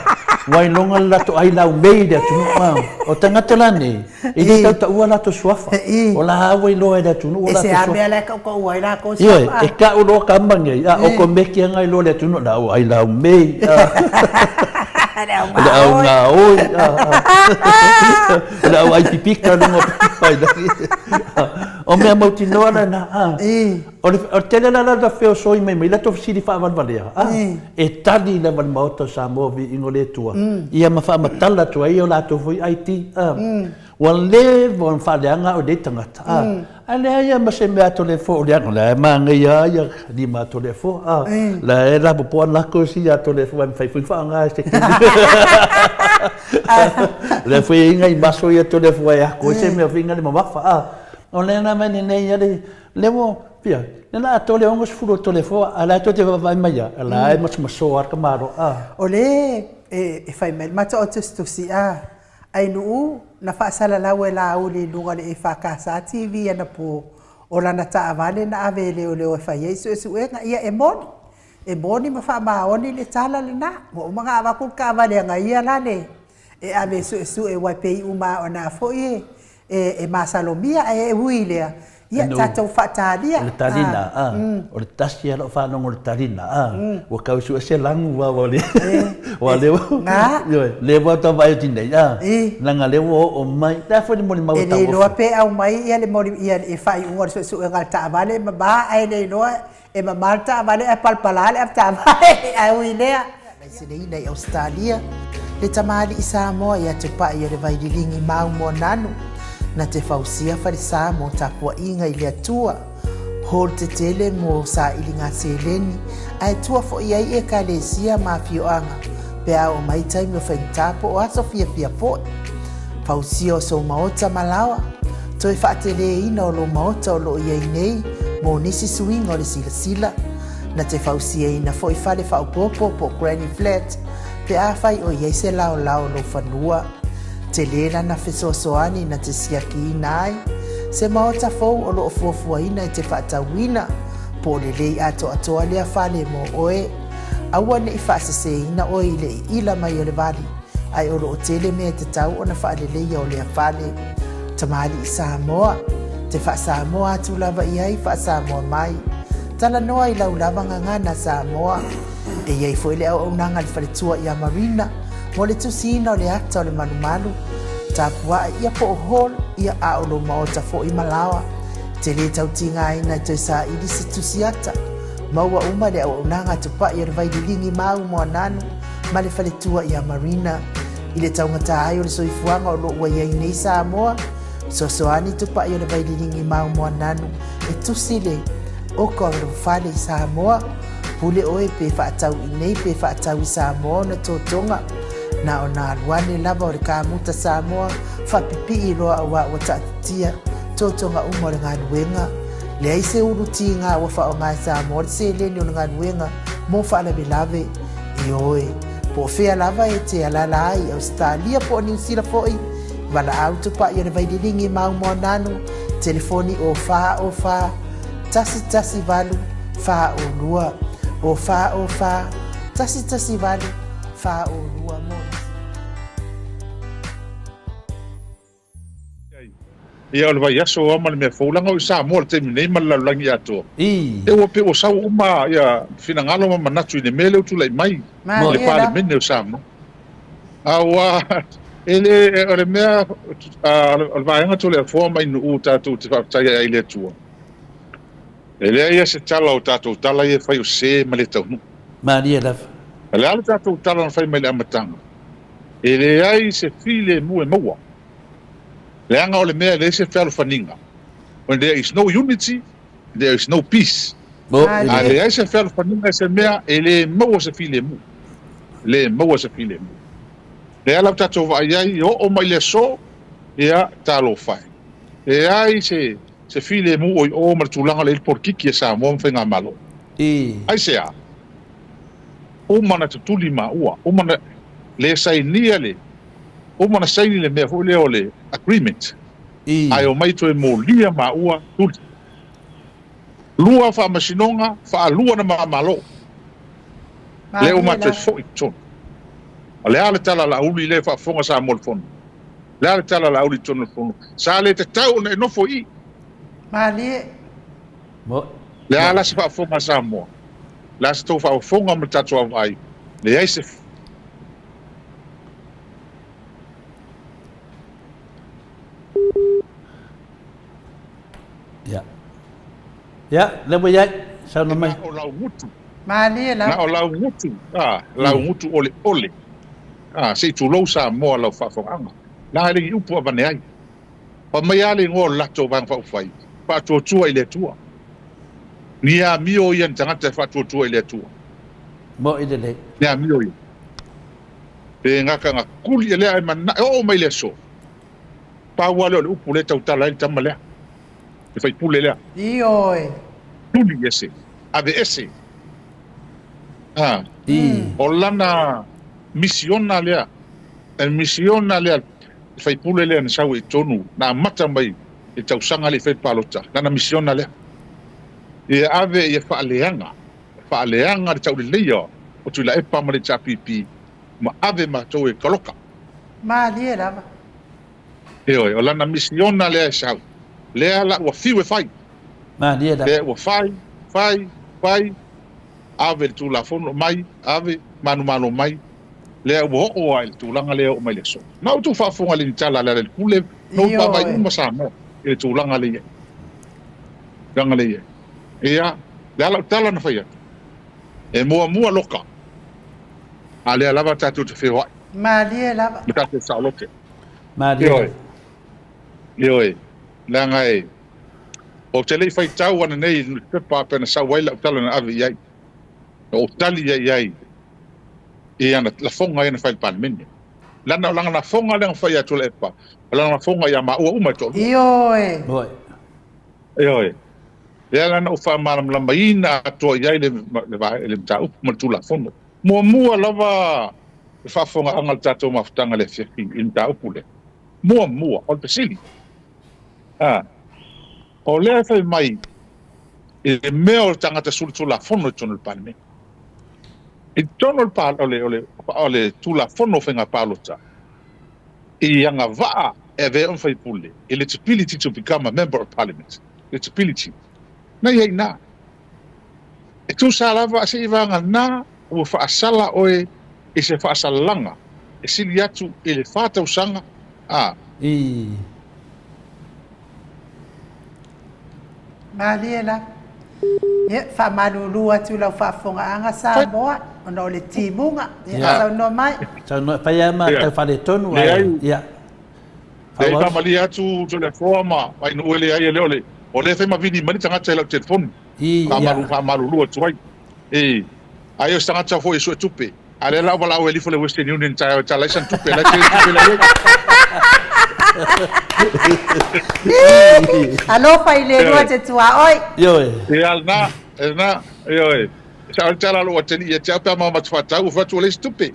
Ua iloga le latou ai laumei i le atunuu, a. O tagata la nei, E le tau taua latou suafa. O la ua iloa e le atunuu o latou suafa. E se a mea la e tautaua ai latou suafa? Ioe, e tau loa tama nei, a o komeki anga iloa le atunuu, la ua ai lau mei, Le au le au gaoi, le au ai pipika luga o pailagi. O mea mautinoa lena, a. O le tele la la feosoi mai mai latou fesili faavalevalea, a, e tali lava le Maota o Samoa viiga o le Atua, ia ma faamatala atu ai o latou foi ID, a. Ua leva ona faaleaga au i nei tagata, a, ae leai lava ma se mea a Toleafoa o leaga, o la e manaia lava ia lima a Toleafoa, a, la e lapopoa knuckles ia a Toleafoa e mafai foi ona faaaoga e se taimi. Lea foi e i ai nai maso ia a Toleafoa e ato ai se mea foi le mamafa, a. O lea la mai nei le Lea ua, pia, lea la atoa le 60 o Toleafoa, a o la e tou te vaavaai mai lava, o la e masomasoa lava le tamaloa, a. O le e fai mai le matou tusitusi, a, Ainuu, na faasalalau e Laauli i luga o le EFKS TV anapo o lana taavale na ave e leoleo e fai ai suesuega. Ia, e moni, e moni ma faamaoni le tala lena. Ua uma ona avatu le taavale a ia la le e ave e suesue aua e pei uma lava o na foi e, e masalomia, ae ui i lea, ia tatou faatalia. O le talina, a, o le tasi lava lau faalogo o le talina, a, ua tau sue se lagu a, ua le, ua le, ioe, lea ua tau vaai atu nei, a, leaga lea ua oo mai, le a foi le molimau a Tauofe? E le iloa pe aumai ia le moli, ia le faaiuga o le suesuega a le taavale e mama, ae le iloa E mama le taavale ae palapala le avetaavale, ae ui i lea. Laiseneina i Ausetalia, le tamalii Samoa ia te paʻi o le Vaililigi mau Moananu, na te fausia falesa mo tapuaʻiga i le Atua. Hall tetele mo sailiga seleni ae tua foi ai ekalesia ma afioaga pe a oo mai taimi o faigata po o aso fiafia foi. Fausia o sou maota ma laoa, toe faateleina o lou maota o lo o i ai nei mo nisi suiga o le silasila. Na te fausiaina foi fale faaopoopo po o granny flat pe afai o i ai se laolao o lou fanua. Tele lana fesoasoani na te siakiina ai se maota fou o lo o fuafuaina e te faatauina, po o lelei atoatoa lea fale mo oe. Aua ne i faaseseina oe i le iila mai o le vali, ae o lo o tele mea e tatau ona faaleleia o lea fale. Tamalii Samoa, te faa-Samoa atu lava i ai faa-Samoa mai. Talanoa i lau lava gagana Samoa. E i ai foi le auaunaga a le faletua ia Marina mo le tusiina o le ata o le malumalu, tapuae ia po o hall ia a o lou maota foi ma laoa. Te lē tau tigaina e toe saili se tusi ata. Maua uma le auaunaga a Tupai o le Vaililigi Mau Moananu ma le faletua ia Marina. I le taugata ai o le soifuaga o lo o ua i ai nei Samoa, fesoasoani Tupai o le Vaililigi Mau Moananu e tusi le oko o le fale i Samoa. Pule oe pe faatau i nei pe faatau i Samoa ona totoga. Na ona alu ane lava o le kamuta Samoa faapipii loa auā ua taatitia totoga uma o le galuega. Leai se ulu tiga ua faaaoga e Samoa le seleni o le galuega mo faalavelave. Ioe, po o fea lava e te alaala ai i Ausetalia po o Niu Sila foi, valaau tupai o le Vaililigi Mau Moananu, telefoni o 4 O 4 1 1 8 4 O 2, o 4 O 4 1 1 8 4 O 2 mo nisi. Ia o le vaiaso lava ma le mea fou, leaga o i Samoa i le taimi nei ma le lalolagi atoa, ia ua pei ua sau uma ia finagalo ma manatu i le mea lea ua tulai mai i le Palemene o Samoa. Aua e le, o le mea, o le vaega Toleafoa ma Inuu tatou te faafetai ai i le Atua, e leai lava se tala o tatou tala ia e fai o sē ma le taunuu. Malie lava. O le a le tatou tala na fai mai i le amataga, e leai se filemu e maua. Leaga o le mea e leai se fealofaniga, when there is no unity, there is no peace. A leai se fealofaniga i se mea, e le maua se filemu. E le maua se filemu. Lea la ua tatou vaai ai, e oo mai le aso, ia, talofa e. Leai se, se filemu o i o ma le tulaga o le i ai le polokiki a Samoa ma Faigamalo. Aisea? Uma ona tutuli maua, uma ona le sainia le, uma ona saini le mea foi lea o le agreement, ae omai toe molia maua tuli. Lua faamasinoga, faalua na ma Malo. Lea ua matou foi i totonu. O le a le tala a Laauli lea e faafofoga Samoa i le Fono? O le a le tala a Laauli i totonu o le Fono? Sa le tatau ona e nofo i i. Malie. O le a la se faafofoga a Samoa? O le a se tou faafofoga ma le tatou vaavaai? Leai se. Ia. Ia, lea ua i ai. Saunoa mai. Na o laugutu. Malie lava. Na o laugutu, a, laugutu oleole. A, se i tulou Samoa lau faafofogaaga. Leaga e le i upu avane ai. Fai mai lava le igoa o le latou Vaega Faaupufai, Faatuatua i le Atua. Ni amio ia ni tagata e faatuatua i le Atua. Moʻi lelei. Ni amio ia. Pe gata na tuli e lea e mana, e oo mai le aso. Pau lava lea o le upu lea e tautala ai le tama lea, le faipule lea. Ioe. Tuli ese, ave ese. A, o lana misiona lea, e misiona lea, le faipule lea na sau i totonu, na amata mai i le tausaga lea i fai le palota, lana misiona lea. Ia ave ia faaleaga, faaleaga le tauleleia o Tuilaepa ma le HRPP ma ave matou e taloka. Malie lava. Ioe, o lana misiona lea e sau. Lea la ua fiu e fai. Malie lava. Lea ua fai, fai, fai, ave le Tulafono mai, ave manumalo mai, lea ua oo lava i le tulaga lea e oo mai i le aso. Na outou faafofoga i le tala a Lealailepule, na ou vaavaai uma Samoa i le tulaga lea e i ai. Tulaga lea e i ai. Ia, le a lau tala na fai atu? E muamua loka, a lea lava tatou te feoai. Malie lava. Ma tatou saoloto. Malie. Ioe. Ioe. Leaga e. Ou te le i faitau ananei i le nusipepa pe na sau ai lau tala na ave i ai, na ou tali ai i ai i ana lafoga ia na fai i le Palemene. Lana, o lana lafoga lea na fai ia Tuilaepa, o lana lafoga ia maua uma e toalua. Ioe. Oi. Ioe. Lea la na ou faamalamalamaina atoa i ai le, le, le mataupu ma le Tulafono. Muamua lava le faafofogaaga a le tatou mafutaga i le afiafi i le mataupu lea. Muamua, o le fesili, a, o lea e fai mai i le mea o le tagata solitulafono i totonu o le Palemene. I totonu o le, o le, o le, o le Tulafono o Faiga Palota, i agavaa e avea ai ma faipule, eligibility to become a member of parliament, eligibility, na i ai i ina. E tusa lava seivagana ua faasala oe i se faasalaga e sili atu i le fa tausaga, a. I. Malie la. Ia, faamalulu atu i lau faafofogaaga Samoa, ona o le timuga. Ia, saunoa mai. Saunoa, fai lava ma tau faaletonu, ae, ia. Leai, faamalie atu Toleafoa ma Ainuu e leai, e le o le, o lea e fai ma vili mai le tagata i lau telefoni. Faamalu, faamalulu atu ai. E, ai o se tagata foi e sue tupe. A lea la ua valaau e lifo le Western Union taeao e tala ai sana tupe, la e tele tupe la i ai. Alofa i le lua te tuaoi. Ioe. Ia, lena, lena, ioe. Sa o le tala a lou atalii ia te au pe a maua ma te faatau, ua fai atu ua leai se tupe.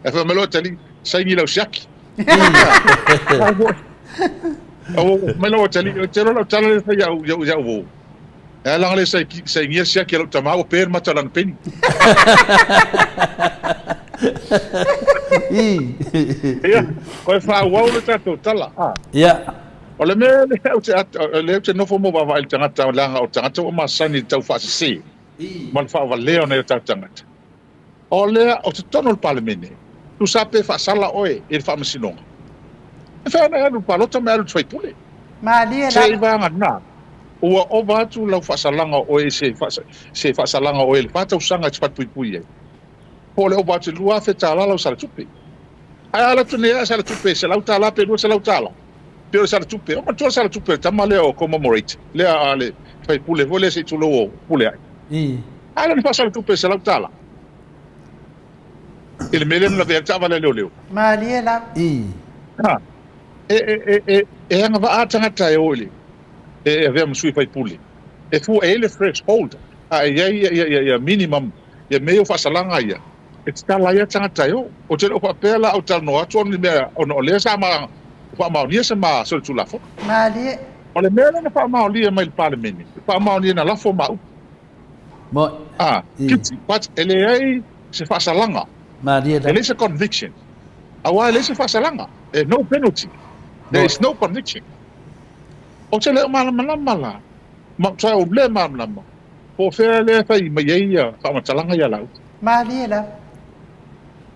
Ae fai mai lou atalii, saini lau siaki. Mai lau atalii, ou te iloa lau tala lea e fai iau, iau, iau uo. E ala le sainia siaki a lou tama, ua pe le mata o lana peni. Ia, koe faaauau le tatou tala. Ia. O le mea lea ou te, lea ou te nofo ma vaavaai i le tagata, leaga o le tagata ua masani i le taufaasese ma le faavalea o nai o tatou tagata. O lea, o totonu o le Palemene, tusa pe faasala oe i le Faamasinoga, e fai ona e alu i le palota ma e alu i le faipule. Malie lava. Seivaga ua ova atu lau faasalaga o oe i se, se faasalaga o oe i le fa tausaga e te falepuipui ai, po o le ova atu i le $2,000 lau sala tupe. Ae a alu atu nei lava sala tupe e $100 pe $200, pe o le sala tupe, o manatua le sala tupe a le tama lea o Commemorate, lea a le faipule foi lea se i tulou o Pulea'i. A lea na faasala tupe e $100 i le mea lea na lavea ai le taavale a leoleo. Malie lava. Ha. E, e, e, e, e agavaa tagata e o i le, e avea ma sui faipule. E fua, e i ai le threshold, a e i ai ia, ia, ia, ia minimum, ia mea ia o faasalaga ia, e tatala ai lava tagata e o. Ou te le o faapea la ou talanoa atu ona o ni mea, ona o lea sa ma, faamaonia se ma solitulafono. Malie. O le mea lea na faamaonia mai i le Palemene, faamaonia na lafo ma upu. Mo. Ah, guilty, but e leai se faasalaga. Malie E leai se conviction. Aua e leai se faasalaga. There's no penalty. There is no conviction. Ou te le o malamalama la, ma tuai ou le malamalama, po o fea lea e fai mai ai ia faamatalaga ia lau. Malie la.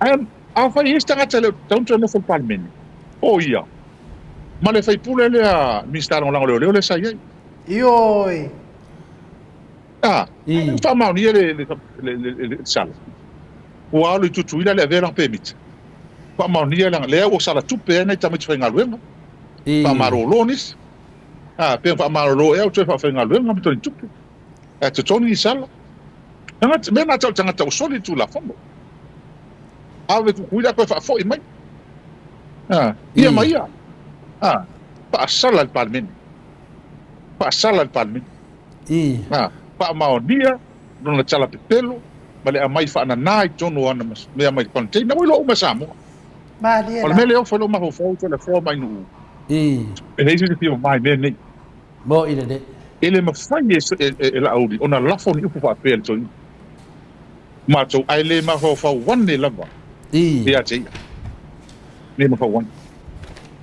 Ae afai e i ai se tagata e le o tatau ona toe nofo i le Palemene, o ia, ma le faipule lea, Minisita Lagolago o Leoleo lea sa i ai. Ioe. A, ua faamaonia le, le, le, le, le sala. Ua alu i Tutuila le avea lana pemita. Faamaonia lana, lea ua sala tupe ai nai tamaiti faigaluega. Faamalolo nisi. A, pe faamalolo ea ua toe faafaigaluega ma toe tupe. Ae totogi ni sala. Tagata, mea na tau tagata ua soli le Tulafono. Ave Tutuila toe faafoi mai. A, ia ma ia. A, faasala le Palemene. Faasala le Palemene. A, faamaonia lona tala pepelo ma le aumai faanana i totonu o ana mea mai container ua iloa uma e Samoa. Malie O le mea lea ofa i lou mafaufau Toleafoa mai Nuu. E leai se isi e fia mama i mea nei. Mo'i lelei. E le mafai e Laauli ona lafo ni upu faapea i le toeaina matou, ae le mafaufau ane lava ia te ia. Le mafaufau ane.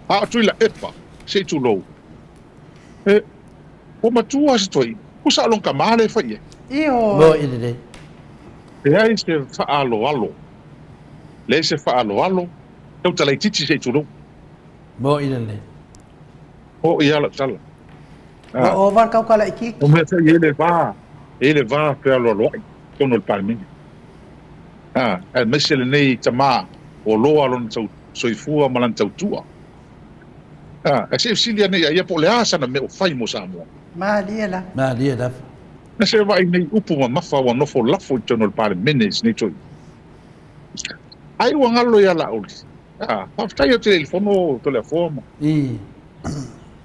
A o Tuilaepa, se i tulou, e, ua matua se toeaina, ua sao lona tama lea e fai i ai. Ioe. Mo'i lelei. Leai se faaaloalo, leai se faaaloalo, tauta laitiiti se i tulou. Mo'i lelei. O ia lau tala. Ua ova le kauka laitiiti. O mea foi e i ai le va, e i ai le va fealoaloai i totonu o le Palemene. A, aemaise lenei tama ua loa lona tau soifua ma lana tautua. A, ae se i fesili ane ia ia po o le a sana mea ua fai mo Samoa. Malie lava. Malie lava. Na se vaai nei upu mamafa ua nofo lafo i totonu o le Palemene i sinei toeaina. Ai ua galo ia Laauli. Ah, faafetai atu i le fono Toleafoa ma.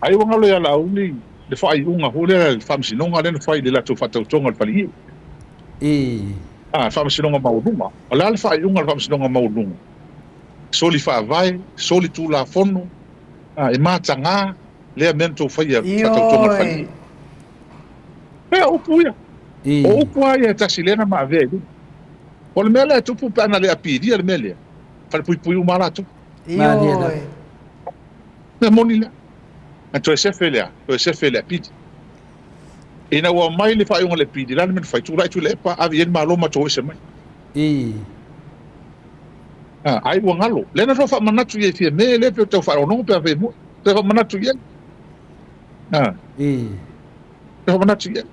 Ai ua galo ia Laauli le faaiuga foi lea le faamasinoga lea na fai i le latou faatautoga i le faleie. Ah, faamasinoga maualuga. O le a le faaiuga o le faamasinoga maualuga? Soli faavae, soli tulafono, ah, e mataga lea mea na tou faia i le faatautoga i le faleie. Pea upu ia. O upu lava ia e tasi lea na maavea i luga. O le mea lea e tupu pe ana le apilia le mea lea, falepuipui uma lava latou. Ioe. Mea moni lea. Na toe sefe lea, toe sefe le apili. Ina ua mai le faaiuga o le apili, o le a le mea na fai? Tulai Tuilaepa, ave i ai le Malo ma tou ese mai. Ai ua galo. Lea na toe faamanatu i ai Fiame lea pe tau faalogologo pe a fai moi. Toe faamanatu i ai. Toe faamanatu i ai.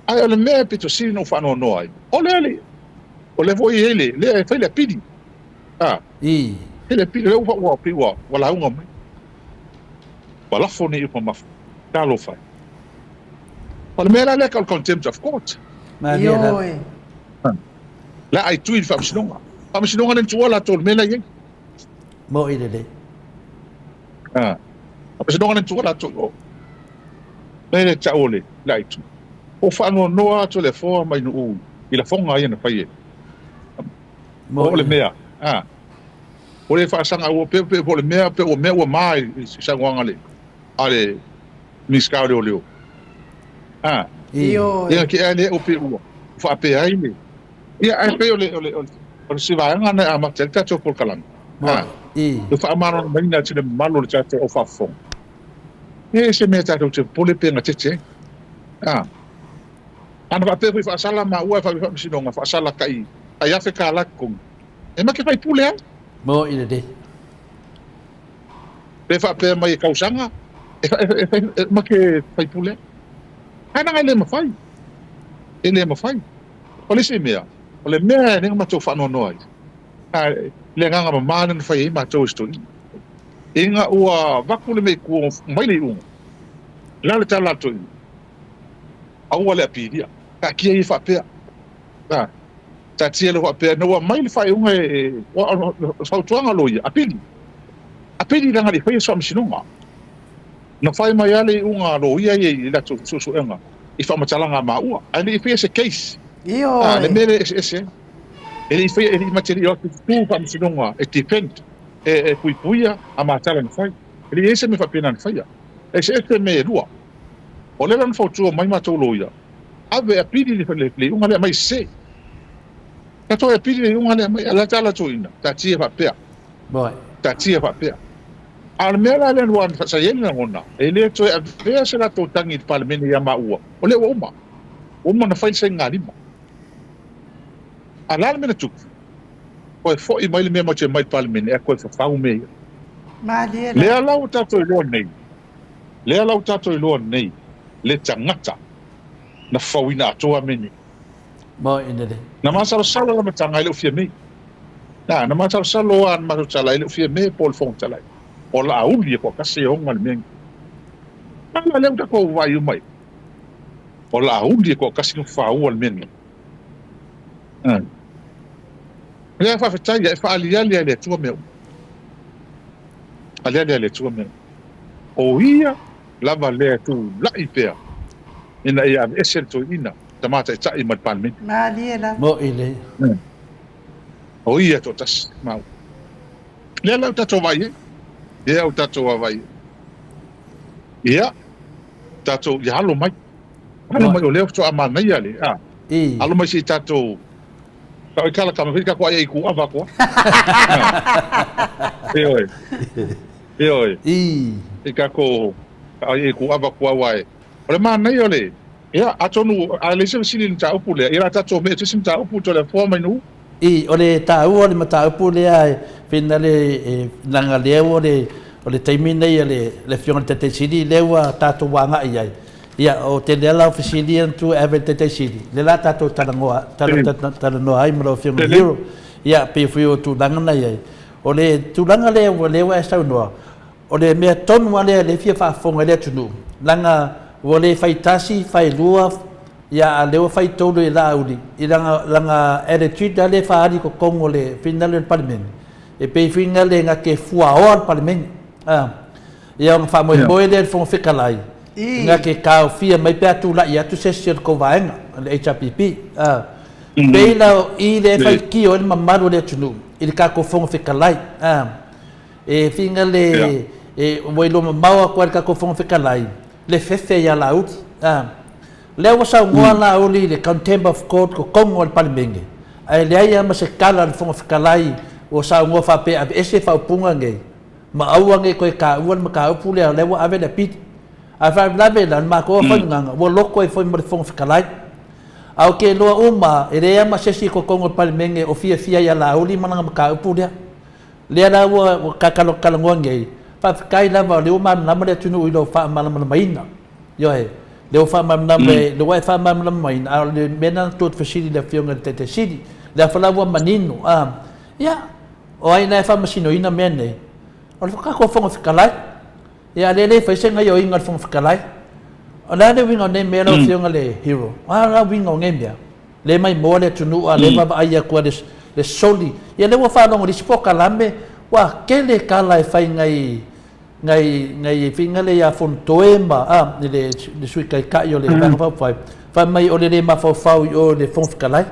Ae o le mea e pito sili ona ou faanoanoa ai, o le alii, o lea foi e i ai le, lea e fai le apili. A. Fai le apili, o lea ua, ua, pei ua, ua lauga mai. Ua lafo nei upu mamafa. Talofa e. O le mea la lea tau o le contempt of court. Malie lava. Ioe. La ai tui i le faamasinoga. Faamasinoga lea na tuua latou i le mea la e i ai. Moi lelei. A. Faamasinoga lea na tuua latou i o. Lea le tau o le laaitu. Ua faanoanoa atu le afoa mai Nuu i lafoga ia na fai e. O le mea, a. O le faasaga ua pe pe o le mea pe ua mea ua ma i saunoaga le a le Minisita o Leoleo. A. Ioe. Ia ke a le o pe ua faapea ai le. Ia ae pei o le o le o le se vaega na e amata ai le tatou polokalame. A. Le faamalamalamaina atu i le mamalu o le tatou au faafofoga. E se mea tatou te popole pe gatete ai. A. Ana faapea foi faasala maua e faamasinoga, faasala tai tai $1,000 totogi. E ma te faipule ai. Moi lelei. Pe faapea mai e tausaga, e, e, e, e, ma te faipule ai. Ae leaga e le mafai. E le mafai. O le isi mea, o le mea e ala ai ona matou faanoanoa ai, a, le agaga mama lea na fai ai matou e si toeaina. Ina ua avatu le mea i tua mai le iuga, o le a le tala a le toeaina? Aua le apilia. Taatia ia faapea. A, taatia ia faapea. Ina ua aumai le faaiuga e, o le fautuaga a loia, apili. Apili leaga e le i faia se faamasinoga. Na fai mai lava le iuga a loia ia i latou suesuega i faamatalaga a maua, ae le i faia se case. A, le Ioe. mea lea e eseese ai. E le i faia, e le i ma te le i o atu i tu faamasinoga e defend, e puipuia a ma tala na fai. E le i i ai se mea faapena na faia. E eseese mea e lua. O lea la na fautua mai matou loia, ave e apili le iuga lea aumai sese. Tatou e apili le iuga lea aumai, a o le a tala toeaina, taatia faapea, taatia faapea. A o le mea la lea ua sa i ai le lagona, e le toe avea se latou tagi i le Palemene ia maua, o lea ua uma, ua uma ona fai le sainigalima. A o le a le mea na tupu? Toe foi mai le mea matou te omai i le Palemene ae toe fafau mea ia. Malie la. Lea la ua tatou iloa nei, lea la ua tatou iloa nei le tagata na fafauina atoa mea nei. Na masalosalo le amataga e le o fia mei. Na, na masalosalo lava na matou tala e le o fia me po o le Fofoga Fetalai. O Laauli e toatasi e ona le mea nei. A la lea ua tatou vaai uma i ai. O Laauli e toatasi na fafaua le mea nei. Lea faafetai e faaaliali lava e le Atua mea uma. Aliali lava e le Atua mea uma. O ia lava lea e tulai pea ina ia aveese le toeaina tama taitai mai le Palemene. Malie lava. Moi lea. O ia e toatasi maua. Lea la ua tatou vaai ai. Lea ua tatou vaavaai ai. Ia, tatou, ia alo mai. Alo mai o lea faatoa manaia le, a. Alo mai se i tatou, tau ai kala kama, fai tatou ai ai ku ava koa. Ioe. Ioe. I tatou ai ai ku ava koa wae. O le manaia o le, ia, atonu, a leai se fesili i le mataupu lea, ia la tatou mee se isi mataupu Toleafoa mai Nuu. I, o le taua o le mataupu lea e finale e leaga lea ua le o le taimi lenei a le le Afioga i le Taitai Sili lea ua tatou agai i ai. Ia, o tele lava lau fesili ia na tuu e ave i le Taitai Sili, lea la tatou talanoa talanoa ai ma lau Afioga i le Hero. Ia, pei foi o tulaga na i ai. O le tulaga lea ua lea ua e saunoa, o le mea tonu lava lea lea e fia faafofoga ai le atunuu, leaga Ua le faitasi, failua, ia a lea ua faitolu e Laauli i lana, lana attitude lea e faaali i totonu o le finagalo o le Palemene, e pei foi na le na te fuaoa le Palemene. A, ia ona faamoemoe lea i le Fofoga Fetalai, na te taofia mai pe a tulai atu se isi o le tou vaega, le HRPP. A, pei la o i lea e faitio ai le mamalu o le atunuu i le tatou Fofoga Fetalai. A, e finagalo e, ua iloa mamao atu lava e le tatou Fofoga Fetalai le fefe ia Laauli. A, lea ua saunoa Laauli i le Contempt of Court totonu o le Palemene, ae leai lava ma se tala a le Fofoga Fetalai ua saunoa faapea aveese faaupuga nei, ma aua ne i toe taua le mataupu lea, o lea ua ave le apili. Ae faalavelave la, o le matou aufaigaluega, ua loto ai foi ma le Fofoga Fetalai. Ae ou te iloa uma, e leai lava ma se isi i totonu o le Palemene o fiafia ia Laauli ma lana mataupu lea. Lea la ua ta talanoa nei, faafetai lava o lea ua malamalama le atunuu i lou faamalamalamaina. Ioe, lea ua faamalamalama, lea ua e faamalamalamaina, a o le mea lena na tuu atu fesili i le Afioga i le Taitai Sili. Lea foi la ua manino, a, ia, o ai la e faamasinoina mea nei? O le tatou Fofoga Fetalai. Ia, a lea e le fai se gaioiga a le Fofoga Fetalai. O le a le uiga o nei mea lau Afioga le Hero? O a la uiga o nei mea? Lea e maimoa le atunuu a o lea e vaavaai atu lava le soli. Ia lea ua faalogo i le isi polokalame ua tele tala e fai nai nai nai faiga lea ia Fonotoe ma a le le Sui Taitai o le Vaega Faaupufai fai mai o le le mafaufau i o i le Fofoga Fetalai.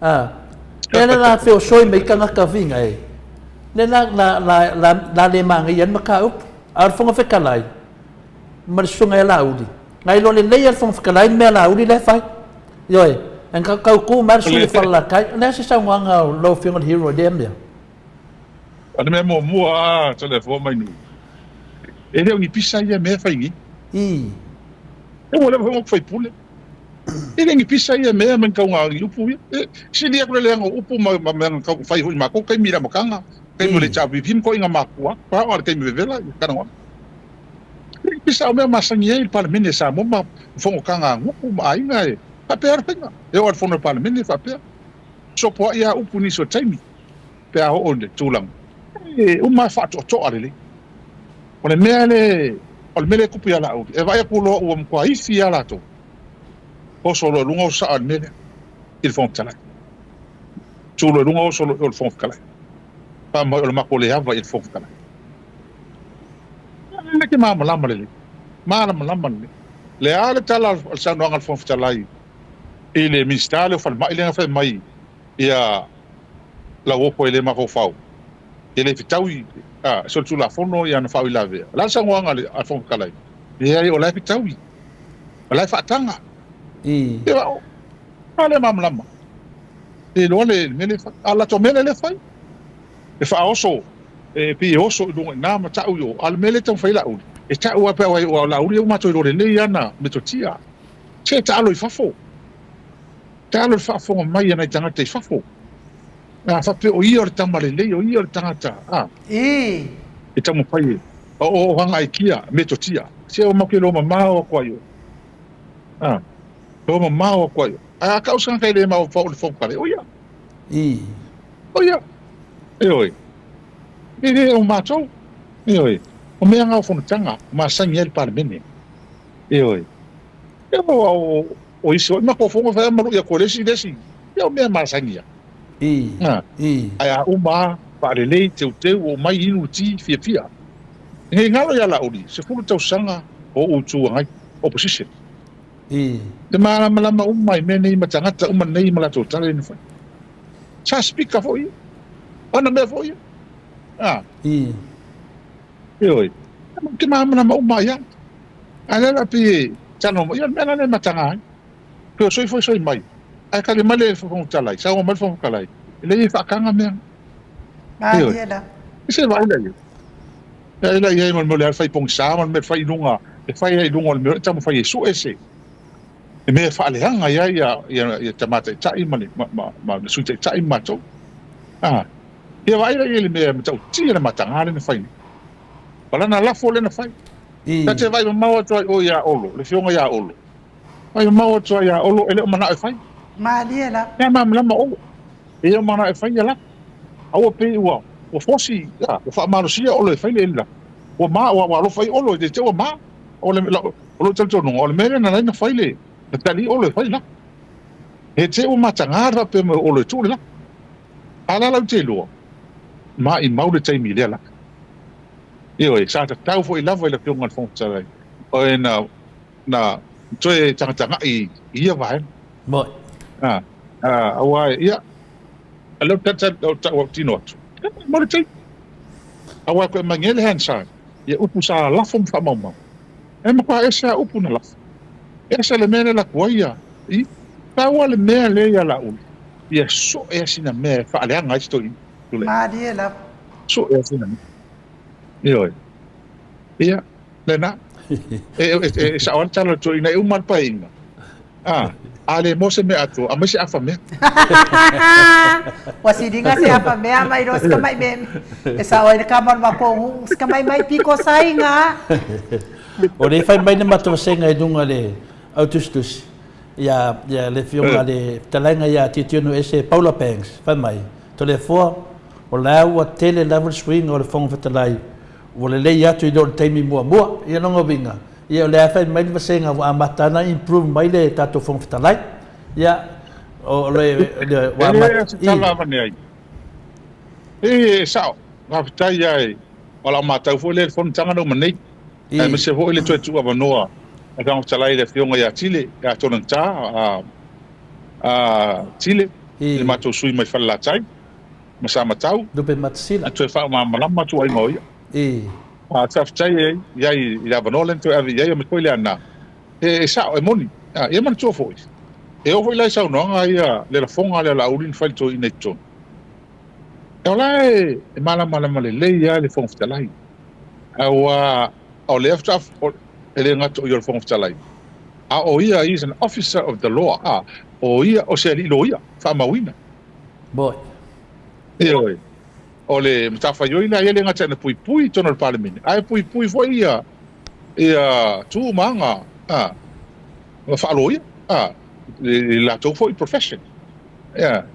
A lea la la feosoi mai tagata faiga e lea la la la la la le manaia ai le mataupu. A o le Fofoga Fetalai ma le Susuga ia Laauli, na iloa lelei e le Fofoga Fetalai le mea a Laauli la e fai. Ioe, e na tau tu mai le sui o Falelatai. O le a se saunoaga o lau Afioga i le Hero i lea mea? O le mea muamua a Toleafoa Mainuu, e le o ni pisa ia mea e fai nei. I. E ua leva foi ona ou faipule. E le o ni pisa ia mea ma ni tauga ni upu ia. E sili atu le leaga o upu ma ma mea na tau fai foi i matou taimi i le amataga, taimi o le HRPP ma toeaiina matutua atu, a o le taimi vevela i Kanaoana. Pisa o mea masani ai le Palemene Samoa ma fonotaga a nuu ma aiga e faapea le faiga. E oo lava i le fono a le Palemene e faapea. Sopoai lava upu i nisi o taimi pe a oo i le tulaga. E uma lava faatoatoa lelei. O le mea le o le mea lea e tupu ia Laauli, e vaai atu loa ua matua ifi lava latou, oso loa i luga oso sao i le mea lea i le Fofoga Fetalai. Tu loa i luga oso loa i o i le Fofoga Fetalai. Fai mai o le matou le ava i le Fofoga Fetalai. Lea ke malamalama lelei. Malamalama lelei. Le a le tala o le saunoaga a le Fofoga Fetalai i le Minisita lea o Falemai lea na fai mai ia Lauofo e le mafaufau, e le fetaui a solitulafono ia ana faauilavea. O le a le saunoaga a le Fofoga Fetalai? Leai, o la e fetaui. O la e faataga. Ia, a lea malamalama. E iloa le mea lea e fai. A o le latou mea lea e fai. E faaoso e pei e oso i luga i ina ma tau i o, a o le mea lea e taumafai ai Laauli, e tau lava pe a aua o Laauli ua matou iloa lelei ana metotia. Se taalo i fafo, taalo i le faafofoga mai a nai tagata i fafo. A faapea o ia o le tama lelei, o ia o le tagata a e taumafai e o hangaikia metotia. Se ua matou iloa mamao atu ai o. A, iloa mamao atu ai o. Ae a tau se tagata e le mafaufau i le Fofoga Fetalai, o ia. O ia. Ioe. E le o matou. Ioe. O mea na o fonotaga masani ai le Palemene. Ioe. Ia o, o isi foi matou fono fai ma lui atu e le isi le isi. Ia o mea masani ia. Ae a uma lava, faalelei, teuteu, oo mai inu le ti, fiafia. Ne i galo ia Laauli, 10 tausaga o ou Itu Agai, opposition. E malamalama uma i mea nei ma tagata uma nei ma latou tala na fai. Sa speaker foi ia. O ana mea foi ia. A. Ioe. Ou te malamalama uma ai lava. Ae le la pei e talanoa mai, ia o le mea la lea e mataga ai. Pei o soi foi soi mai. Ae tali mai le Fofoga Fetalai, saunoa mai le Fofoga Fetalai, e leai e faataga mea. Ioe. Malie la. Se vaai la i ai. Vaai la i ai ma le mea o le fai pogisa ma le mea e fai i luga, e fai ai i luga o le mea e taumafai e sue se e mea e faaleaga ai ia, ia, ia tama taitai ma le, ma, ma, ma le sui taitai ma matou. Ah, ia vaai la i ai le mea matautia le mataga lea na fai nei. O lana lafo lea na fai. Ta te vaai mamao atu ai o ia Olo, le afioga ia Olo. Vaai mamao atu ai ia Olo e le o manao e fai. Malie la. Mea malamalama Olo. E le o manao e fai ia lafo. A ua pei ua, ua fosi, ia, ua faamalosia Olo e fai le lafo. Ua ma, ua, ua alofa i Olo, e te ua ma. O le, o lou talitonuga, o le mea lea na ala ai ona fai le, na tali Olo e fai le lafo. He te ua mataga le faapea mai o Olo e tuu le lafo. A la lau te iloa, maimau le taimi i lea lafo. Ioe, sa tatau foi lava i le Afioga i le Fofoga Fetalai, o e na, na toe tagatagai i ia vaega. Moni. A, a, aua, ia, lea ou te tautino atu, e maimau le taimi. Aua e toe aumai le Hansard, ia upu sa lafo ma faamaumau. E matua ese lava upu na lafo. Ese le mea lea e alu atu ai ia, i, pau lava le mea lea ia Laauli, ia soe lava sina mea e faaleaga ai si toeaina. Malie lava. Soe lava sina mea. Ioe. Ia, lena. E, e, e, e sao lava le tala o le toeaina, e uma lava le paeaiga. A, a le maua se mea atoa, aumai se afa mea. Ua siliga se afa mea mai loa se tamai mea e sao ai le kama o le matou nuu, se tamai mai piko saiga. O lea e fai mai le matou vasega i luga le au tusitusi ia ia le afioga le fetalaiga ia Titiono Ese Paula Banks fai mai, Toleafoa, o la ua tele lava le suiga o le Fofoga Fetalai ua lelei atu i lo le taimi muamua. Ia lona uiga, Ia o lea fai mai le vasega ua amata ana improve mai le tatou Fofoga Fetalai. Ia, o le, le ua amata... E leai se tala avane ai. E, e sao, faafetai lava e, o lau matau foi lea i le fonotaga na uma nei, aemaise foi le toe tuuavanoa a le Fofoga Fetalai i le Afioga ia Tile, ia Tonanta, a, a Tile, le matou sui mai Falelatai ma Samatau, Lupematasila. E toe faamalamalama tuuaiga o ia. A, faafetai e i ai i le avanoa lea na toe ave i ai, aemaise foi Leaana. E, e sao, e moni. A, ia manatua foi, e oo foi la i saunoaga ia, le lafoga lea a Laauli na fai i le toeaina i totonu. O la e, e malamalama lelei lava le Fofoga Fetalai, aua o lea faatoa, e le gata o ia o le Fofoga Fetalai, a o ia, he is an officer of the law, a, o ia o se alii loia faamauina. Moni. Ioe. O le matafaioi lea, e le gata ina puipui i totonu o le Palemene, ae puipui foi ia ia tu ma aga a, ma faaloia a, i latou foi profession. Ia,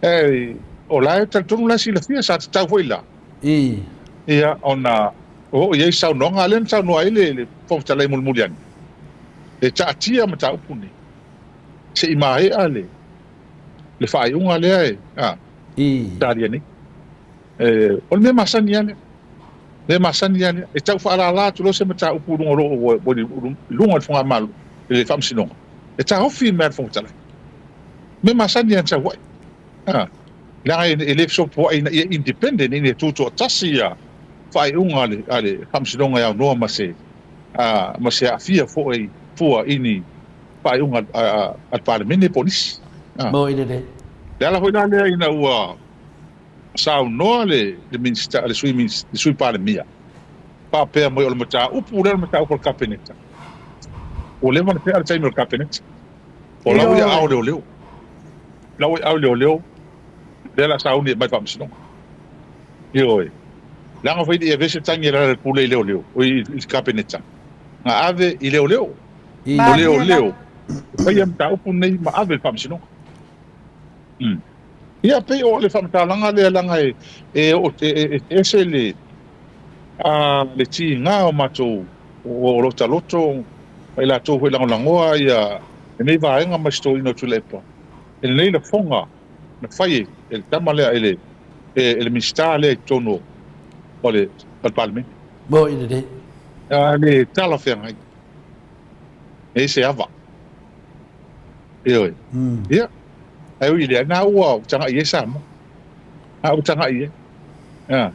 e, o la e talitonu la e silafia, sa tatau foi la. I. Ia, ona oo i ai saunoaga, a lea na saunoa ai le, le Fofoga Fetalai mulimuli ane, e taatia mataupu nei, se i maea le, le faaiuga lea e, a, I. talia nei. E, o le mea masani lava lea. Mea masani lava lea. E tau faalala atu loa se mataupu i luga o lou, i luga o le fogamalo, i le faamasinoga, e taofi mai e le Fofoga Fetalai. Mea masani lava na sau ai. A, leaga e, e le fesopoai ina ia independent, ina ia tutoatasi ia faaiuga a le, a le faamasinoga e aunoa ma se, a, ma se aafia foi fua i ni faaiuga a, a le Palemene po o nisi. A. Mo i lelei. Le ala foi la lea ina ua saunoa le, le Minisita, le Sui, le Sui Palemia, faapea mai o le mataupu lea o le mataupu a le Kapeneta. Ua leva ona tea le taimi o le Kapeneta. O la ua i aao leoleo. La ua i aao leoleo, lea la sauni e mai faamasinoga. Ioe. Leaga foi le aveese tagi e le pule i leoleo, o i, i le Kapeneta. Na ave i leoleo. O leoleo, faia mataupu nei ma ave i le faamasinoga. Mm. Ia, pei o le faamatalaga lea leaga e, e, e, e, e ese le, a, le tiga o matou o lota loto ma i latou foi lagolagoa ia lenei vaega ma si toeaina o Tuilaepa i lenei lafoga na fai e le tama lea e le, e, e le Minisita lea i totonu o le, o le Palemene. Mo i lelei. A le talafeagai. E se ava. Ioe. Ia, ae ui i lea, na ua tagai i ai Samoa. Na ua tagai i ai. Ah.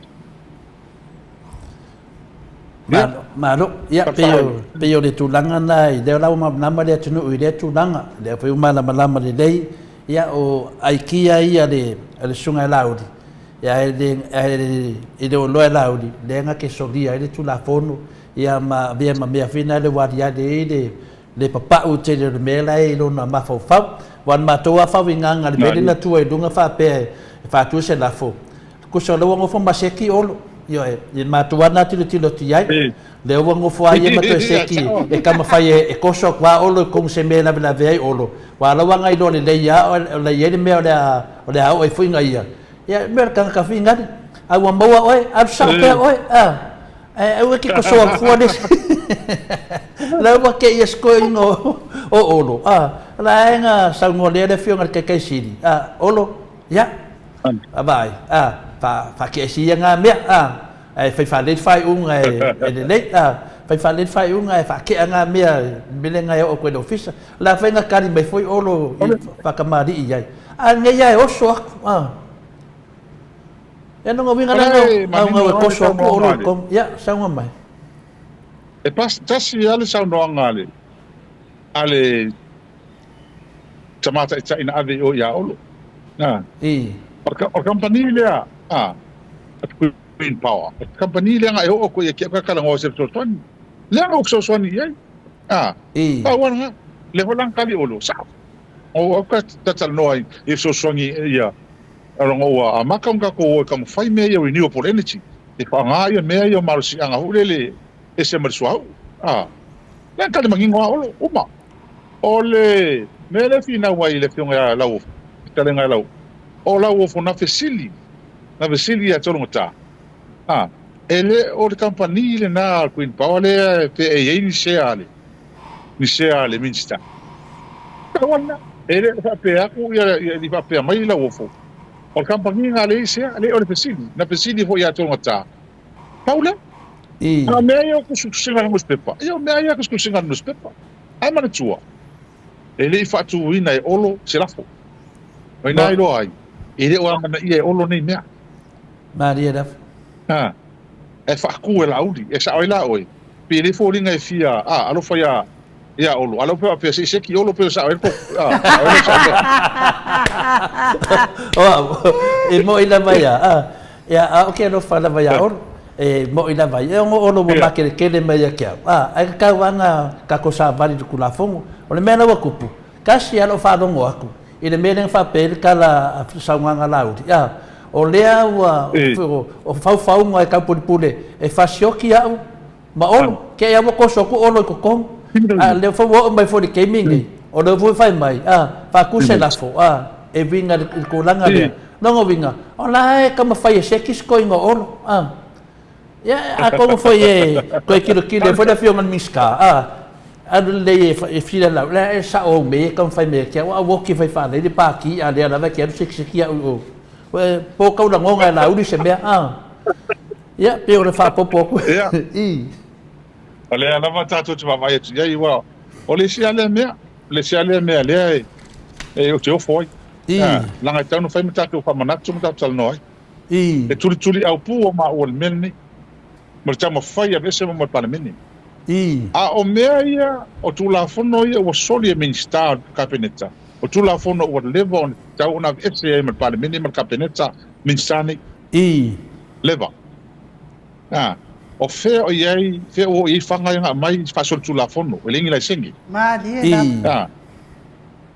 Malo, malo. Ia, pei o, pei o le tulaga na i lea la ua malamalama le atunuu i lea tulaga. Lea foi ua malamalama lelei. Ia, o aikia ia le, le susuga ia Laauli, ia e le, e le o iloa e Laauli, lea na te solia ai le Tulafono, ia ma avea ma mea foi na le ua aliali ai le, le papau tele o le mea la e i lona mafaufau. Aua o le matou lava faauigaga i le mea lea na tua i luga faapea e faatu se lafo, tusa o lea ua nofo ma seki Olo. Ioe, i le matou lava lena tilotilo atu i ai, lea ua nofo lava ia ma toe seki e taumafai e toso atu lava Olo i totonu o se mea e lavelave ai Olo. Aua o la ua iloa lelei lava o la e i ai le mea o le a oo ai foi ia. Ia, mea o le tagata fingali, a ua maua oe, alu sao pea oe, a. Ae aua e te koso atu fua le isi. La ua te ia sikoiga o Olo, a, la e na saunoa lea le afioga i le Taitai Sili, a, Olo, ia, vaai, a, faatea ia na mea, a, ae fai faalelei le faaiuga e lelei, a, fai faalelei le faaiuga ae faatea na mea i le mea lea e oo atu ai i le Ofisa. O le a foi na tali mai foi Olo i faatamalii i ai, a o lenei lava e oso atu, a. Ia lona uiga lea naunau e toso atu Olo i totonu. Ia, saunoa mai. E tasi lava le saunoaga a le a le tama taitai na ave i o ia Olo. A. I. O le kamupani lea a Green Power, o le kamupani lea na e oo atu ai ia te au talanoa i se fesoasoani. Lea na ou fesoasoani i ai. A. I. Pau lava lena. Lea foi la na tali Olo, sao. Ou au ta talanoa i fesoasoani ia Leaga ua amata ona tatou o e taumafai mea ia renewable energy, e faaaoga ia mea ia o malosiaga foi lele e ese mai le suauu. A, lea na tali manino lava Olo, uma. O le mea lea e finau ai i le afioga ia Lauofo, fetalaiga ia Lauofo, o Lauofo na fesili, na fesili ia Tologata, a, e le o le kamupani lena a le Green Power lea pe e i ai ni sea a le, ni sea a le Minisita. Pau lava lena. E le o faapea atu ia, ia i faapea mai Lauofo, o le kamupani lena lea e i sea, le o le fesili, na fesili foi ia Tologata. Pau lea. I. A o mea ia o tusitusiga a le nusipepa, ia o mea ia tusitusiga a le nusipepa. Ae manatua, e le i faatuina e Olo se lafo. O ina Ma, iloa ai, e le o amanaia e Olo nei mea. malie lava. Ha. E faatu e Laauli, e sao ai la oe, pei e le foliga e fia, a, alofa ia, ia Olo. A o lea ua faapea, se i seki Olo pei o sao ai le a, sao ai le saunoaga. O au, e moʻi lava ia, a, ia, a o ke alofa lava iā Olo, e moʻi lava ia. E ono Olo ua makeletele mai ia te au, a, ae tatau lava ona tatou savali i le Tulafono. O le mea la ua tupu, tasi lava lou faalogo atu, i le mea lea na faapea ai le tala a saunoaga Laauli, a, o lea ua, o faufauga e taupulepule e fasioti au ma Olo, te i lava ua toso atu Olo i totonu, a o lea foi ua oo mai foi i le taimi lenei, o lea foi ua fai mai, a, faatu se lafo, a, e uiga i le tulaga lea. Lona uiga, o la e taumafai e seki si toeaina o Olo, a. Ia, atonu foi e toe tilotilo ai foi le Afioga i le Minisita, a, alu lelei e filalau, la e sao au mea ia e taumafai mai ia te au, a ua oti fai faalelei le pati, a o lea lava e te alu sekiseki au i o. Ua po tau lagona e Laauli se mea, a. Ia, pei o le faaopoopo atu. Ia. I. O lea lava tatou te vaavaai atu i ai, aua o le isi lava lea mea, o le isi lava lea mea lea e, e, ou te ofo ai. I. A, leaga e tatau ona fai ma tatou faamanatu ma tatou talanoa ai. I. E tulituliau pū o maua i le mea lenei, ma le taumafai e aveese ma le Palemene. I. A o mea ia, o Tulafono ia ua soli e Minisita o le Kapeneta, o Tulafono ua leva ona tatau ona aveese ai ma le Palemene ma le Kapeneta Minisita nei. I. Leva. A, o fea o i ai, fea ua oo i ai faga ia na aumai faasolitulafono, e leai ni laisene. Malie I. lava. A,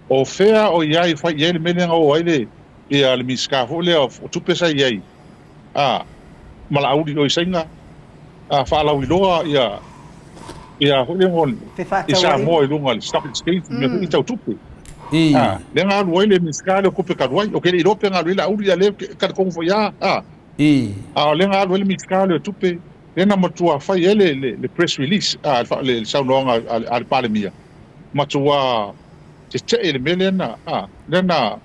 o fea o i ai, fai i ai le mea lea na oo ai le ia le Minisita foi lea o Tupe sa i ai, a, ma Laauli o i Saina, a, faalauiloa ia, ia foi lea mo i Samoa i luga o le Stock Exchange, mea foi ia tau tupe. I. A, lea na alu ai le Minisita lea o Tupe talu ai. Ou te le iloa pe na alu ai Laauli, a o lea ou te talitonu foi lava, a. I. A o lea na alu ai le Minisita lea o Tupe, lea na matua fai ai le, le, le press release, a, le, le saunoaga a, a le Palemia, matua tetee i le mea lea na, a, lea na,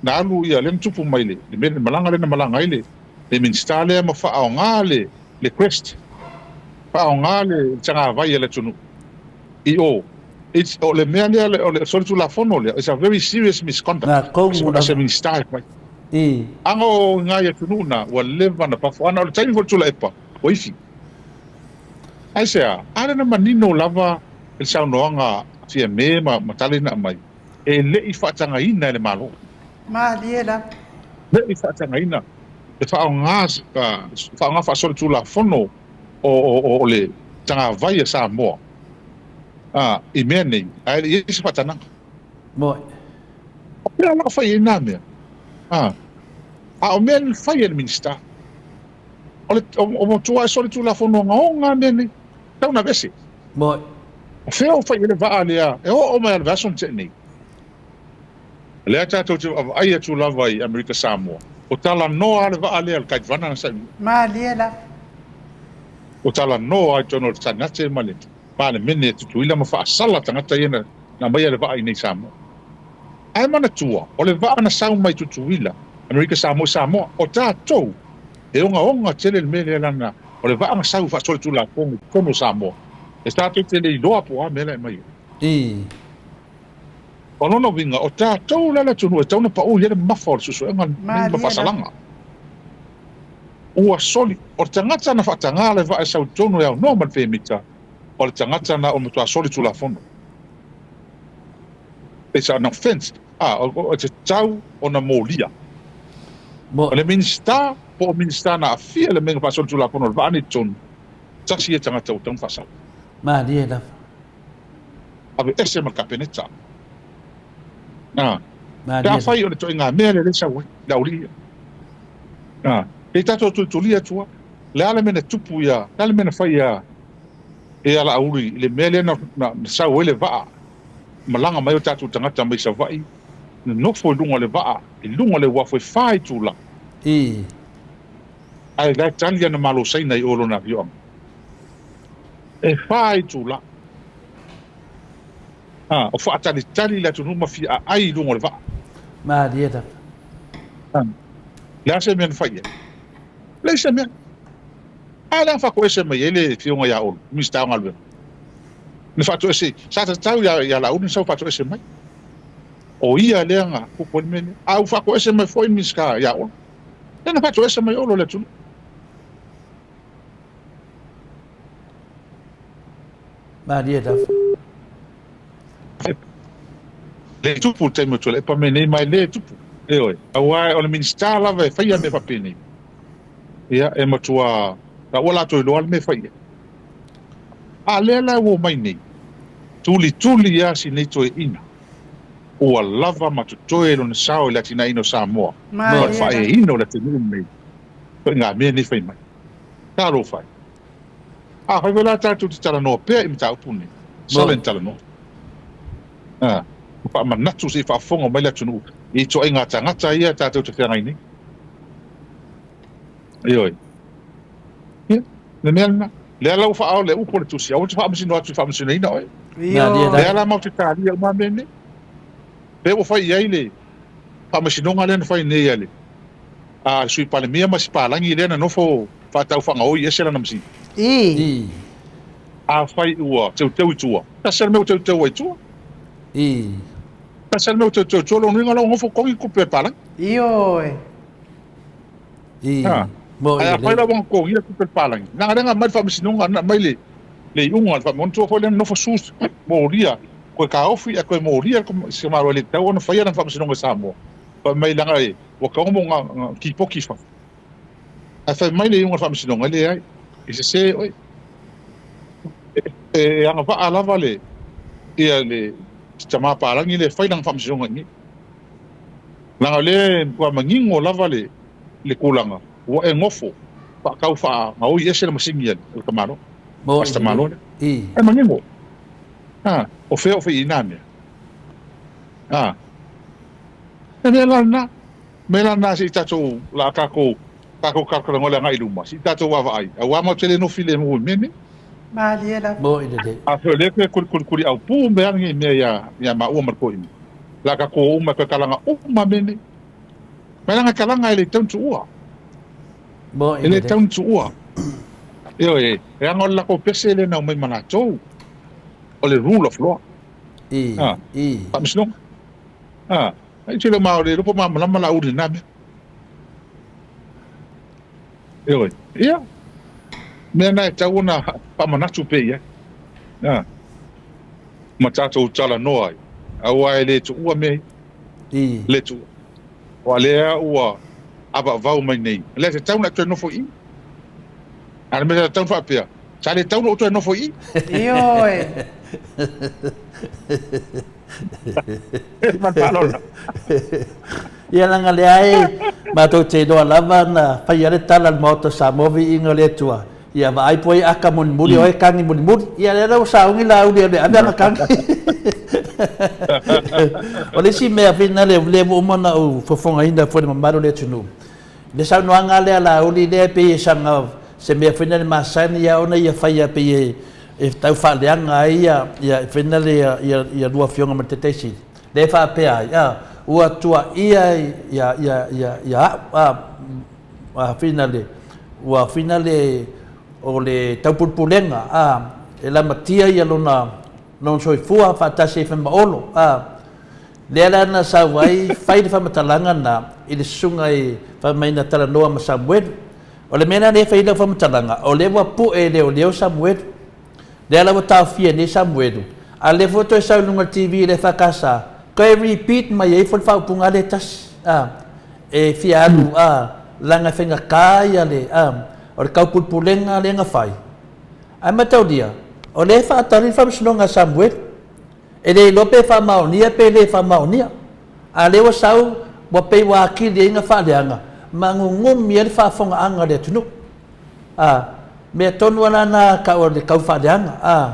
na alu ia lea na tupu mai le le mea le malaga lea na malaga ai le le Minisita lea ma faaaoga le le crest faaaoga le tagavai a le atunuu i o it's o le mea lea o le solitulafono lea it's a very serious misconduct Na tonu as a lava. Minisita e fai I. aga o ngai atunuu na ua leva na pafo ana o le taimi foi o le Tuilaepa ua ifi aisea a lea na manino lava le saunoaga a Fiame ma ma tala ia na aumai e le i faatagaina e le Malo. Malie lava. Le i faatagaina le faaaoga faaaoga faasolitulafono o, o, o le tagavai a Samoa a, i mea nei, ae le i ai se faatanaga. Moi. O pea la o fai ai nā mea. A, a o mea ni fai e le Minisita. O le o, o matua e solitulafono ogaoga mea nei. Tau na aveese. Moi. O fea o fai i ai le vaa lea e oo mai lava i le vaiaso na tea nei? O lea tatou te vaavaai atu lava i Amerika Samoa, o talanoa lava le vaa lea o le Kaivana na saili. Malie lava. Ua talanoa i totonu o le Senate ma le Palemene a Tutuila ma faasala tagata ia na aumaia le vaa i nei i Samoa. Ae manatua, o le vaa na sau mai Tutuila, Amerika Samoa i Samoa, o tatou e ogaoga tele le mea lea leaga o le vaa na sau faasolitulafono i totonu o Samoa, e tatou te le iloa po o a mea la e aumai ai. O lona uiga, o tatou la le atunuu e tatau ona pau i ai le mamafa o le suesuega lenei ma faasalaga. Ua soli, o le tagata na faataga le vaa e sau i totonu e aunoa ma le pemita, o le tagata na ua matua soli tulafono. It's an offence. Ah, e tatau ona molia. O le Minisita po o Minisita na aafia i le mea na faasoli tulafono o le vaa nei i totonu, tasi ia tagata ua tatau ona faasala. Malie lava. Aveese ma le Kapeneta. Ah, pe afai o le ituaiga mea lea lea e sau ai, le aualii ia. Ah, e tatou tulitulia atu lava. Le a le mea na tupu ia, le a le mea na fai ia ia Laauli i le mea lea na, na, na sau ai le vaa, malaga mai o tatou tagata mai Savaii, nonofo i luga o le vaa, i luga o le uafu e fa itula. I. Ae la e tali ana Malo Saina i o lona afioaga. E fa itula. A, o faatalitali le atunuu ma fia aai i luga o le vaa. Malie lava. A, le a se mea na fai i ai? Leai se mea. A lea na faatoese mai ai le afioga ia Olo, Minisita o Galuega. Na faatoese, sa tatau ia, ia Laauli na sau faatoese mai. O ia lea na tupu ai le mea lea. A ua faatoese mai foi le Minisita ia Olo. Lea na faatoese mai Olo i le atunuu. Malie lava. Le tupu le taimi o Tuilaepa me nei mai le tupu. Ioe. Aua o le Minisita lava e faia mea faapenei. Ia, e matua la ua latou iloa le mea e fai i ai. A lea la ua omai nei, tulituli lava si nei toeaina, ua lava ma totoe lona sao i le atinaeina o Samoa ma le faaeaina o le atunuu lenei, ituaiga mea nei fai mai. Talofa e. Afai foi la tatou te talanoa pea i mataupu nei, sala ina talanoa. A, faamanatu se i faafofoga mai le atunuu i ituaiga tagata ia tatou te feagai nei. Ioe. Ia, le mea lena. Lea la ua faaao le upu a le Tusi, aua te faamasino atu i faamasinoina oe. Lea la matou te talia uma mea nei. Pe ua fai i ai le faamasinoga lea na fai nei a le a le Sui Palemia ma si palagi lea na nofo faatau faagaoi ese lana masini. Ii. Afai ua teuteu i tua, tasi lava le mea ua teuteu ai i tua. Ii. Tasi lava le mea ua teuteu i tua, lona uiga o la ua nofo totogi tupe a le palagi. Ioe. Ii. Ha. Mo Ae i afai le. la ua totogia tupe a le palagi, leaga lea na aumai le faamasinoga, na aumai le le iuga o le faamasinoga, manatua foi lea na nofo su molia, toe taofi ae toe molia le si tamaloa e le tatau ona faia lana faamasinoga i Samoa. Fai mai leaga e ua tatau ona tipoti i fafo. Ae fai mai le iuga o le faamasinoga, e leai, e sese oe. E agavaa lava le, ia le tama palagi lea e fai lana faamasinoga i inei. Leaga o lea e matua manino lava le, le tulaga, ua e nofo faatau faagaoi ese le masini a le tamaloa, a si tamaloa lea. E manino. A, o fea o fai i na mea? A, e mea la lena. Mea la lena se i tatou, la tatou, tatou talatalanoa i le agai i luma, se i tatou vaavaai, aua matou te le nofo filemu i mea nei. Malie lava. Moi lelei. Afai o lea toe kulikulikuli aupu mea lenei mea ia, ia maua ma le toeaina, la tatou o uma e toe talaga uma mea nei. Mai leaga talaga e le tatau ona tuua. Moi E le lelei. tatau ona tuua. Ioe, leaga o le latou pese lea na aumai ma latou, o le rule of law. I, Ah, i. faamasinoga. Ah, Ai te le ma o le iloa po malamalama la uli na mea. Ioe. Ia. Mea na e tau ona faamanatu pea i ai. A. Ma tatou talanoa ai. Aua e le tuua mea ia. I. Le tuua. Aua lea ua avaavau mai nei. Lea e tatau ona e toe nofo i i. A o le mea sa tatau ona faapea, sa le tatau ona ou toe nofo i i. Ioe. Ia leaga lea e matou te iloa lava na faia le tala a le Maota o Samoa viiga o le Atua, ia vaai po o ai aka mulimuli o ai kagi mulimuli. Ia lea la ua sauni Laauli e ave ana kagi. O le isi mea foi lena lea ua uma ona ou fofogaina foi i le mamalu o le atunuu, le saunoaga lea a Laauli lea e pei e saga se mea foi lea masani lava ona ia faia pei e e tau faaleaga ai ia ia foi lea ia ia ia lua afioga ma le Taitaisili, lea e faapea ai, a, ua tuaia ia ia ia ia au, a, a foi lea, ua foi lea o le taupulepulega, a, e lamatia ia lona lona soifua faatasi ai foi ma Olo, a. Lea la na sau ai fai le faamatalaga na i le susuga i fai mai na talanoa ma Samuelu. O le mea la lea e fai ai lau faamatalaga, o lea ua pue e leoleo Samuelu. Lea la ua taofia nei Samuelu, a o lea foi ua toe sau i luga o le TV le EFKS, toe repeat mai ai foi le faaupuga lea e tasi, a, e fia alu, a, leaga e faigata ia le, a, o le taupulepulega lea na fai. Ae mataulia, o lea e faatali le faamasinoga a Samuelu. E le iloa pe faamaonia pe le faamaonia. A lea ua sau, ua pei ua atili ai na faaleaga ma gugumi ai le faafogaaga a le atunuu. A, mea tonu a la na tau o le tau faaleaga. A,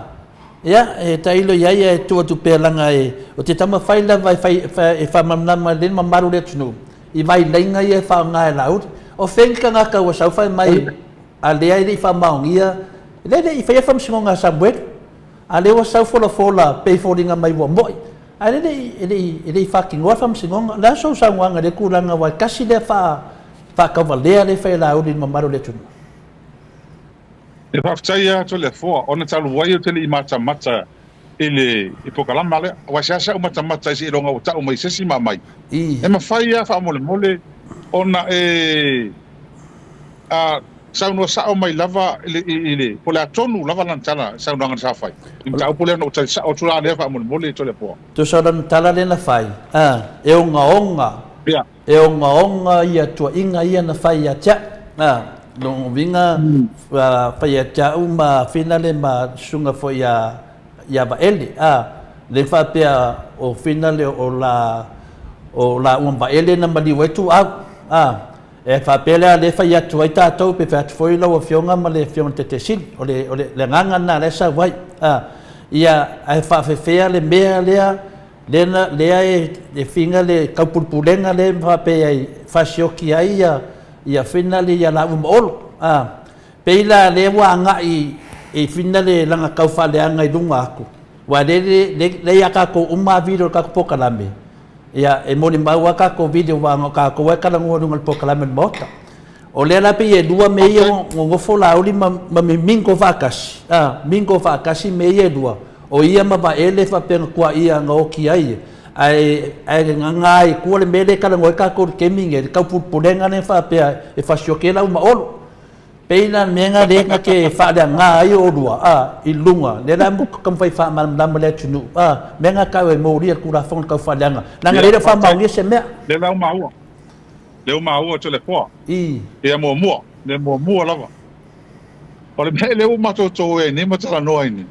ia, e tailo i ai ae tuu atu pea leaga e, o te taumafai lava e fai, e faamalamalama lelei le mamalu o le atunuu i vailaiga ia e faaaoga e Laauli. O fea ni tagata ua sau fai mai a lea e le i faamaonia, lea e le i faia faamasinoga a Samuelu. A lea ua sau folafola pei foliga mai ua mo'i, ae le i, e le i, e le i faatinoa le faamasinoga. O le a sou saunoaga i lea tulaga aua e tasi lea faa, faatauvalea lea e fai e Laauli i le mamalu o le atunuu? E faafetai lava Toleafoa ona talu ai ou te le i matamata i le i polokalama lea. Aua e seasea ou matamata ai seiloga ua tau mai se isi ma aumai. I. E mafai lava faamolemole ona e a saunoa sao mai lava i le, i le, po o le a tonu lava lana tala, saunoaga sa fai. I mataupu lea na ou tali sao atu la lea faamolemole Toleafoa. Tusa o lana tala lea na fai, a, e ogaoga, Ia. e ogaoga ia tuaiga ia na fai ia te au. A, lona uiga, a, fai ia te au ma Finale ma le susuga foi ia, ia Vaele, a, le faapea o Finale o la, o laua ma Vaele na maliu ai Tuuau, a. E faapea lea, lea e fai atu ai tatou, pe fai atu foi lau Afioga ma le Afioga i le Taitaisili. O le, o le, le agaga lena lea e sau ai. A, ia, ae faafefea le mea lea, lea na, lea e, e figa le taupulepulega lea e faapea ai, faasioki ai ia, ia fina le ia laua ma Olo. A, pei la lea ua agai e fina le lana tau faaleaga i luga atu, aua lea, lea, lea ia tatou uma a video o le tatou polokalame, Ia, e molimau lava tatou video aua na o tatou lava e talanoa i luga o le polokalame o le Maota. O lea la pei e lua mea ia ua nonofo Laauli ma, ma Mingo faatasi, a, Mingo faatasi mea ia e lua, o ia ma Vaele faapea na tuaia na oti ai, ae, ae gaga ai i tua le mea lea e talanoa ai tatou i le taimi lenei, le taupulepulega lea faapea e fasioti ai Laauli ma Olo. Pei la le mea lena lea na te faaleaga ai oulua, a, i luga, lea la taumafai e faamalamalama le atunuu, a, mea na tau e molia le Tulafono tau faaleaga, leaga lea e le o faamaonia se mea. Lea la ua maua, lea ua maua Toleafoa. I. Ia muamua, le muamua lava. O le mea lea ua matou ai nei ma talanoa ai nei,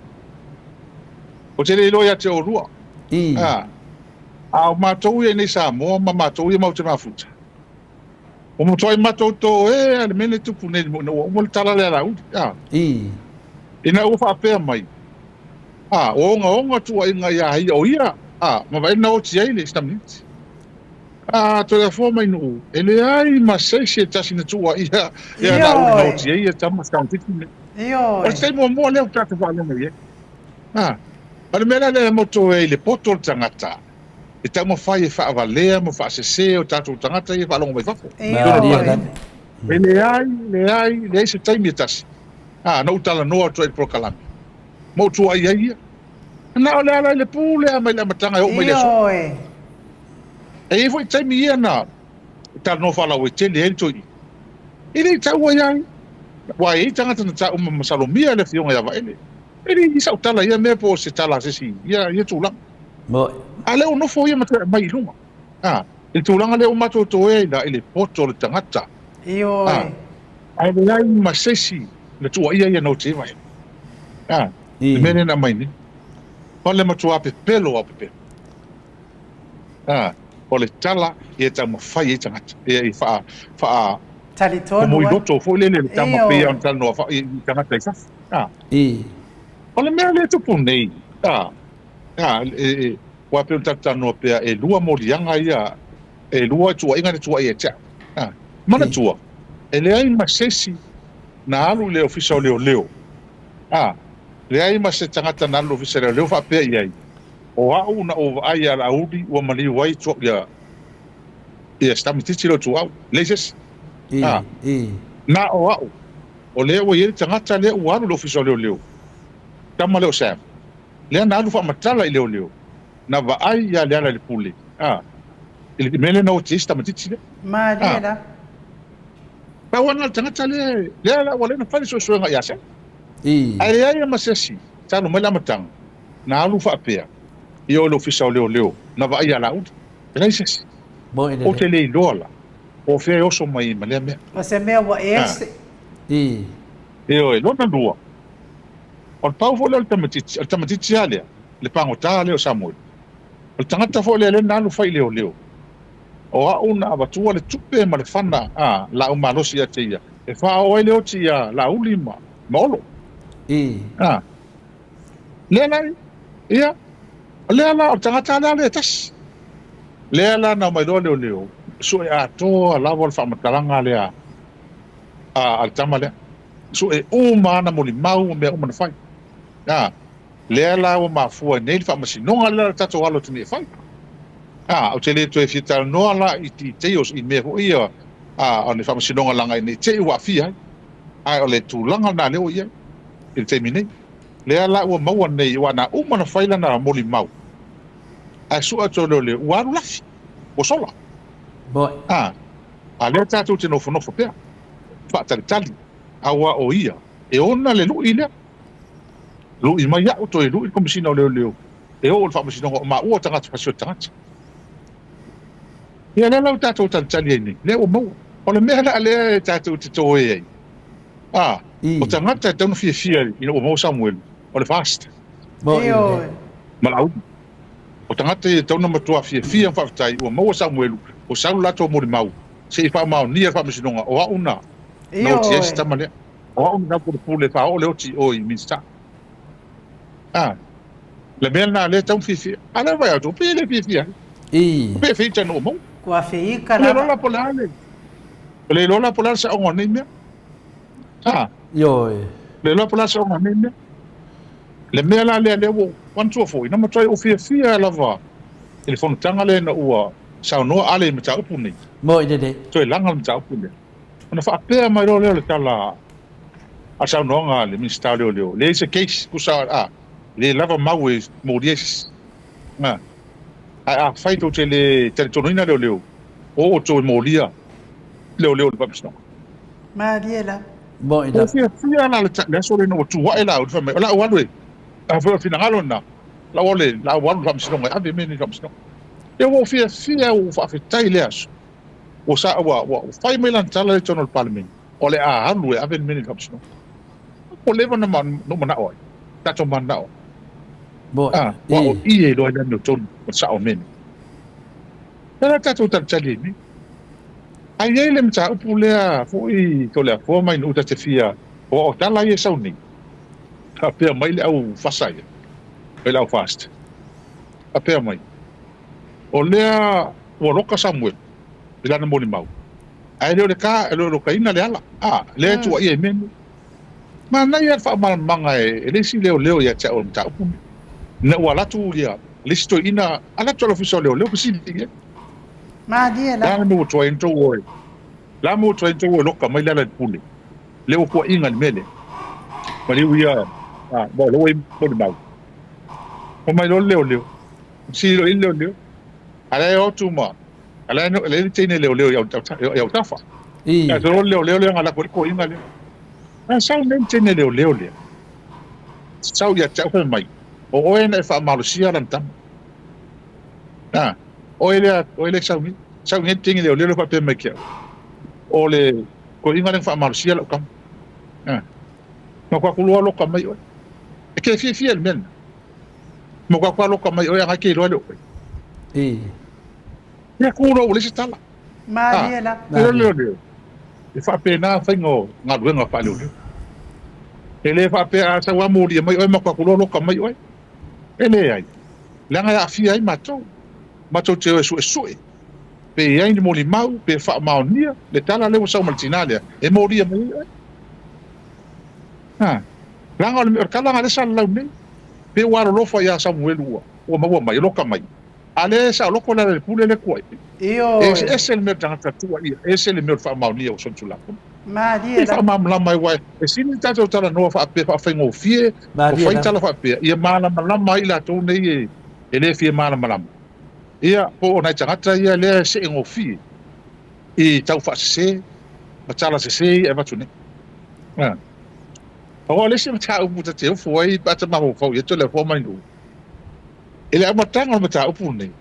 ou te le iloa ia te oulua. I. A, a o matou ia i nei Samoa ma matou ia matou te mafuta, Ua matuai matou toe a le mea lea e tupu nei ina ua uma le tala lea a Laauli, a. I. Ina ua faapea mai, a, ua ogaoga tuuaiga ia ia o ia, a, ma vaai na oti ai le Stamniti. A, Toleafoa mai Nuu, e leai ma se isi e tasi na tuuaia ia Laauli na oti ai ia tama Stamniti nei. Ioe. O le taimi muamua lea ua tatou faalogo i ai. A, o le mea la lea e motu ai i le poto o le tagata, e taumafai e faavalea ma faasese o tatou tagata ia e faalogo mai fafo. E leai, leai, leai se taimi e tasi. A, na ou talanoa atu ai i le polokalame, ma ou tuuai ai ia. Na o le ala i le pule lava mai le amataga e oo mai le aso. E i ai foi taimi ia na talanoa faalauaitele ai le toeaina. E le i taua ia ia. Aua e i ai tagata na taua ma masalomia le afioga ia Vaele. E le i sau tala ia mea po o se tala a se isi ia, ia tulaga. Moi. A lea ua nofo ia ma toe aumai i luga. A, i le tulaga lea ua matou toe ai la i le poto o le tagata. Ioe. A, ae leai ma se isi na tuuaia ia no te vai. A, le mea lea na aumai nei. O le matua pepelo a pepelo. A, o le tala ia taumafai ai tagata. Ia i faa, faa, Talitonu i ai. loto foi lele le tama pei Ioe. ona talanoa fa, i tagata i fafo. A, I. o le mea lea e tupu nei, a, A, e, e, aua pei ona tatou talanoa pea, e lua moliaga ia, e lua tuuaiga na tuuai ia te au. A, manatua, e leai ma se isi Na alu i le Ofisa o Leoleo, a, leai ma se tagata na alu i le Ofisa o Leoleo faapea i ai, O au na ou vaai ia Laauli ua maliu ai tua, ia, ia si tamaitiiti lea o Tuuau. Leai se isi. A, na o au, o lea ua i ai le tagata lea ua alu i le Ofisa o Leoleo, tama lea o Sam, lea na alu faamatala i leoleo, na vaai ia Lealailepule, a, i le mea lea na oti ai si tamaitiiti lea. Malie A. la. Pau lava lena o le tagata lea, lea la ua leva ona fai le suesuega ia Sam. Ae leai lava ma se isi, talu mai le amataga, na alu faapea, ia o le Ofisa o Leoleo, na vaai ia Laauli. E leai se isi. Ou te le iloa la, po o fea e oso mai ai ma lea mea. O se mea ua ese. Ioe, lona lua, o le pau foi lea o le tamaitiiti, o le tamaitiiti lava lea, le pagota lea o Samueli, o le tagata foi lea lea na alu fai i leoleo, o au na avatua le tupe ma le fana a laau malosi ia te ia, e faaoo ai le oti ia Laauli ma Olo. A, lea la, ia, o lea la, o le tagata lava lea e tasi. Lea la na omai loa leoleo, sue atoa lava le faamatalaga lea a le tama lea. Sue uma ana molimau ma mea uma na fai. A, lea la ua mafua ai nei le faamasinoga lea la tatou alo atu nei e fai. A, ou te le toe fia talanoa la i details i mea foi ia a, o le faamasinoga laga nei te i ua aafia ai. Ae o le tulaga lena lea ua i ai i le taimi nei. Lea la ua maua nei, aua na uma ona fai lana molimau, ae sue atu e leoleo, ua alu lafi, ua sola. A, a lea tatou te nofonofo pea, faatalitali, aua o ia e ona le lui lea. Lui mai au, toe lui le Komesina o Leoleo e oo i le Faamasinoga o maua o tagata fasioti tagata. Ia lea la ua tatou talitali ai nei, lea ua maua. O le mea la lea e tatou te toe ai, a, o tagata e tatau ona fiafia ina ua maua Samuelu, o le FAST. Ma Laauli. O tagata ia e tatau ona matua fiafia ma faafetai ua maua Samuelu, ua sau le latou molimau, se i faamaonia le Faamasinoga, o au na na oti ai si tama lea. O au na pulepule e faaoo le oti i o i Minisita. A, le mea lena lea e tatau ona fiafia. A lea vai atu, pei e le fiafia ai. Pei e feita na ua maua. Kua feika lava. Le iloa la po o le a le, le iloa la po o le a le saoga o nei mea. A. Ioe. Le iloa po o le a le saoga o nei mea. Le mea la lea lea ua ou manatua foi, na matuai ou fiafia lava i le fonotaga lea ina ua saunoa Ale i mataupu nei. Moi lelei. Toe laga le mataupu lea. Ona faapea mai loa lea o le tala a saunoaga a le Minisita o Leoleo, leai se case, tusa a, le lava mau e molia ai se isi. A, ae afai tou te le talitonuina leoleo, o outou e molia leoleo i le faamasinoga. Malie la. Moi Ua la. fiafia la le aso lea ina ua tu ae la fai mai, o lau alu e, afai o le finagalo lena, lau alu e, lau alu i le faamasinoga e ave mea nei i le faamasinoga. Ia ua ou fiafia, ua ou faafetai i lea aso. Ua sa, ua, ua fai mai lana tala lea i totonu o le Palemene, o le a alu e ave le mea nei i le faamasinoga. Ua leva ona na ou manao ai, tatou mananao ai. Moi. A, ua o i e iloa ai le amiotonu o le sao o mea nei. Lea la tatou talitali ai nei. Ae i ai le mataupu lea foi Toleafoa mai Nuu ta te fia, aua o tala ia e sau nei, faapea mai le au fasa ia, le au FAST, faapea mai, o lea ua loka Samuelu i lana molimau, ae le o le ka, e le o lokaina le ala, a, lea e tuuaia i mea nei. Manaia le faamalamalamaga e le isi leoleo ia te au o le mataupu lenei. Ina ua alu atu ia le isi toeaina, alu atu i le ofisa o leoleo fesili i ai. Malie la. Le a le mea ua tuai ai ona tou o e, le a le mea ua tuai ai ona tou o e loka mai le ala i le pule, lea ua tuuaiga i le mea lea. Maliu ia, a, ma o lea ua i ai molimau. Fai mai loa le leoleo, fesili loa i ai le leoleo, a lea e o atu ma, a lea e i ai le teine leoleo i autafa. Ae loa le leoleo lea na alu atu ai le toeaina lea. Ae sau nei le teine leoleo lea, sau ia te au fai mai, o oe na e faamalosia lana tama. A, oe lea, oe lea e sau nei. Sau nei le teine leoleo lea faapea mai ki au, o le toeaina lea na faamalosia lau tama. A, na ku atu loa loka mai oe. E ke fiafia i le mea lena. Ma ku atu loa loka mai oe a na ke iloa e le o oe. Ia ku loa ua leai se tala. Malie la. Leo leo leo. E faapena faiga o galuega faaleoleo. E le faapea a sau a molia mai oe ma ku atu loa loka mai oe. E leai. Leaga e aafia ai matou. Matou te o e suesue. Pe i ai ni molimau, pe faamaonia le tala lea ua sau ma le tina lea, e molia mai ai oe. A, leaga o le, o le tala lena lea sa lalau nei, pe ua alolofa ia Samuelu ua, ua maua mai, loka mai. A lea e saoloto le Lealailepule lea e tuuaia. E Ioe. eseese le mea o le tagata tuuaia, ese le mea o le faamaonia ua solitulafono. Malie Pei lava. faamalamalama ai, aua e sili le tatou talanoa faapea faafaigofie, o Malie fai lava. tala faapea, ia malamalama ai i latou nei e, e le fia malamalama. Ia, po o nai tagata ia lea e seegofie i tau faasese ma tala sese ia e avatu nei. A. Aua o le isi mataupu ta te ofo ai pe a ta mafaufau i ai toe mai nuu. I le amataga o le mataupu lenei,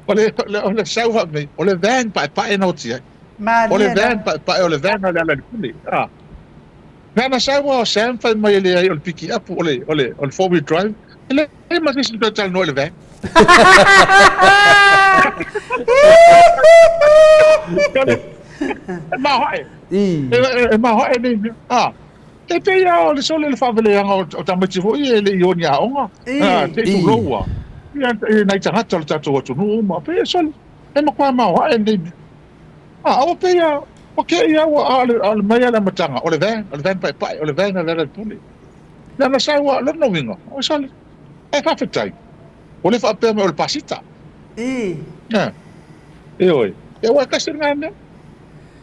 o le, o le sau faapea, o le van paepae na oti ai. O le Malie van lava. paepae, o le van a Lealailepule. A. Na na sau o Sam fai mai e leai o le piki up, o le, o le, o le four wheel drive. E leai ma se isi toe talanoa i le van. E maoae. I. E maoae nei mea. A. E pei lava o le sole le faaveleaga o tamaiti foi e le i o ni aoga. A, te i tulou ua. Ia, e nai tagata o le tatou atunuu uma. Pei e sole. E matua maoae nei mea. A, aua pei a, o ke ia ua, a o le, a o le mai a le amataga, o le van, o le van paepae, o le van a Lealailepule. Le ana sau a, lona uiga, o sole. E faafetai. Ua le faapea mai o le pasita. I. A, ioe. E ua e tasi lena mea.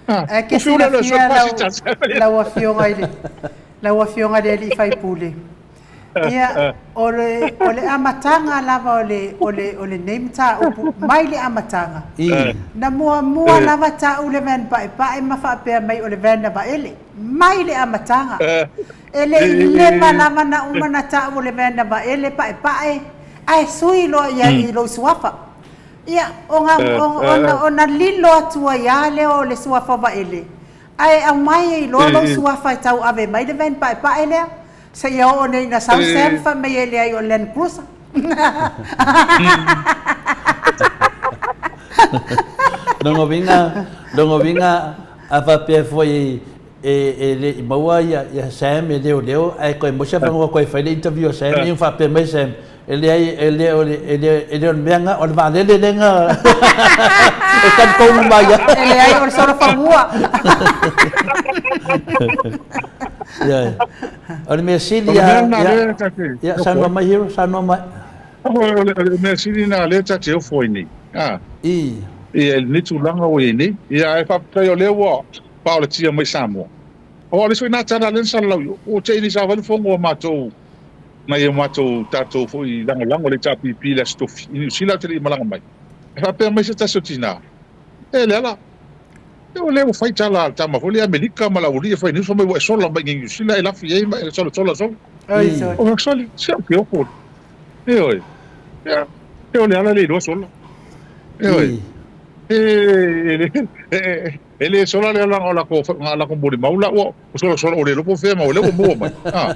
A, Ae ke ua fiu le sue silafia lau, pasita. lau afioga i le, lau afioga i le alii faipule. Ia, o le, o le amataga lava o le, o le, o lenei mataupu, mai le amataga. I. Na muamua lava ta'u le van paepae ma faapea mai o le van a Vaele. Mai le amataga. E le i leva lava na uma na ta'u o le van a Vaele paepae, ae sui loa ia i lou suafa. Ia, ona, ona, ona lilo atu ai lava lea o le suafa o Vaele, ae aumai ai loa lou suafa e tauave mai le van paepae lea, seia oo nei ina sau Sam fai mai e leai o le Land Cruiser. Lona uiga, lona uiga a faapea foi e, e le i maua ia, ia Sam e leoleo ae toe maua se avanoa toe fai le interview a Sam, ia faapea mai Sam, e leai, e le o le, e le, e le o le mea na, o le vaalele lea na e talitonu mai ai. E leai o le solofanua. Ia, o le mea O sili le mea a, lena ia, lea ta te ia, ofo saunoa ai. mai Hero, saunoa mai. O le mea sili lena lea ta te ofo ai nei. A, I. ia, i lenei tulaga ua i ai nei. Ia, ae faafetai o lea ua paolatia mai Samoa. Aua o le isi foi lena tala lea na salalau i o, ua te i nei savali fono a matou, nai o matou tatou foi lagolago i le HRPP i le Aso Tofi i Niu Sila ou te le i malaga mai. E faapea mai se tasi o tina, E Leala, e o lea ua fai tala a le tama foi lea Amerika ma le aualii e fai news fai mai ua e sola mai i Niu Sila e lafi ai ma e sola sola sola. Oi sole. O sole, se ou te ofo. Ioe. Ia, e o Leala e le iloa sola. Ioe. I. E, e, e le sola le ala o lako, o lako molimau la ua sola sola o le iloa po o fea ma o lea ua maua mai. Ah.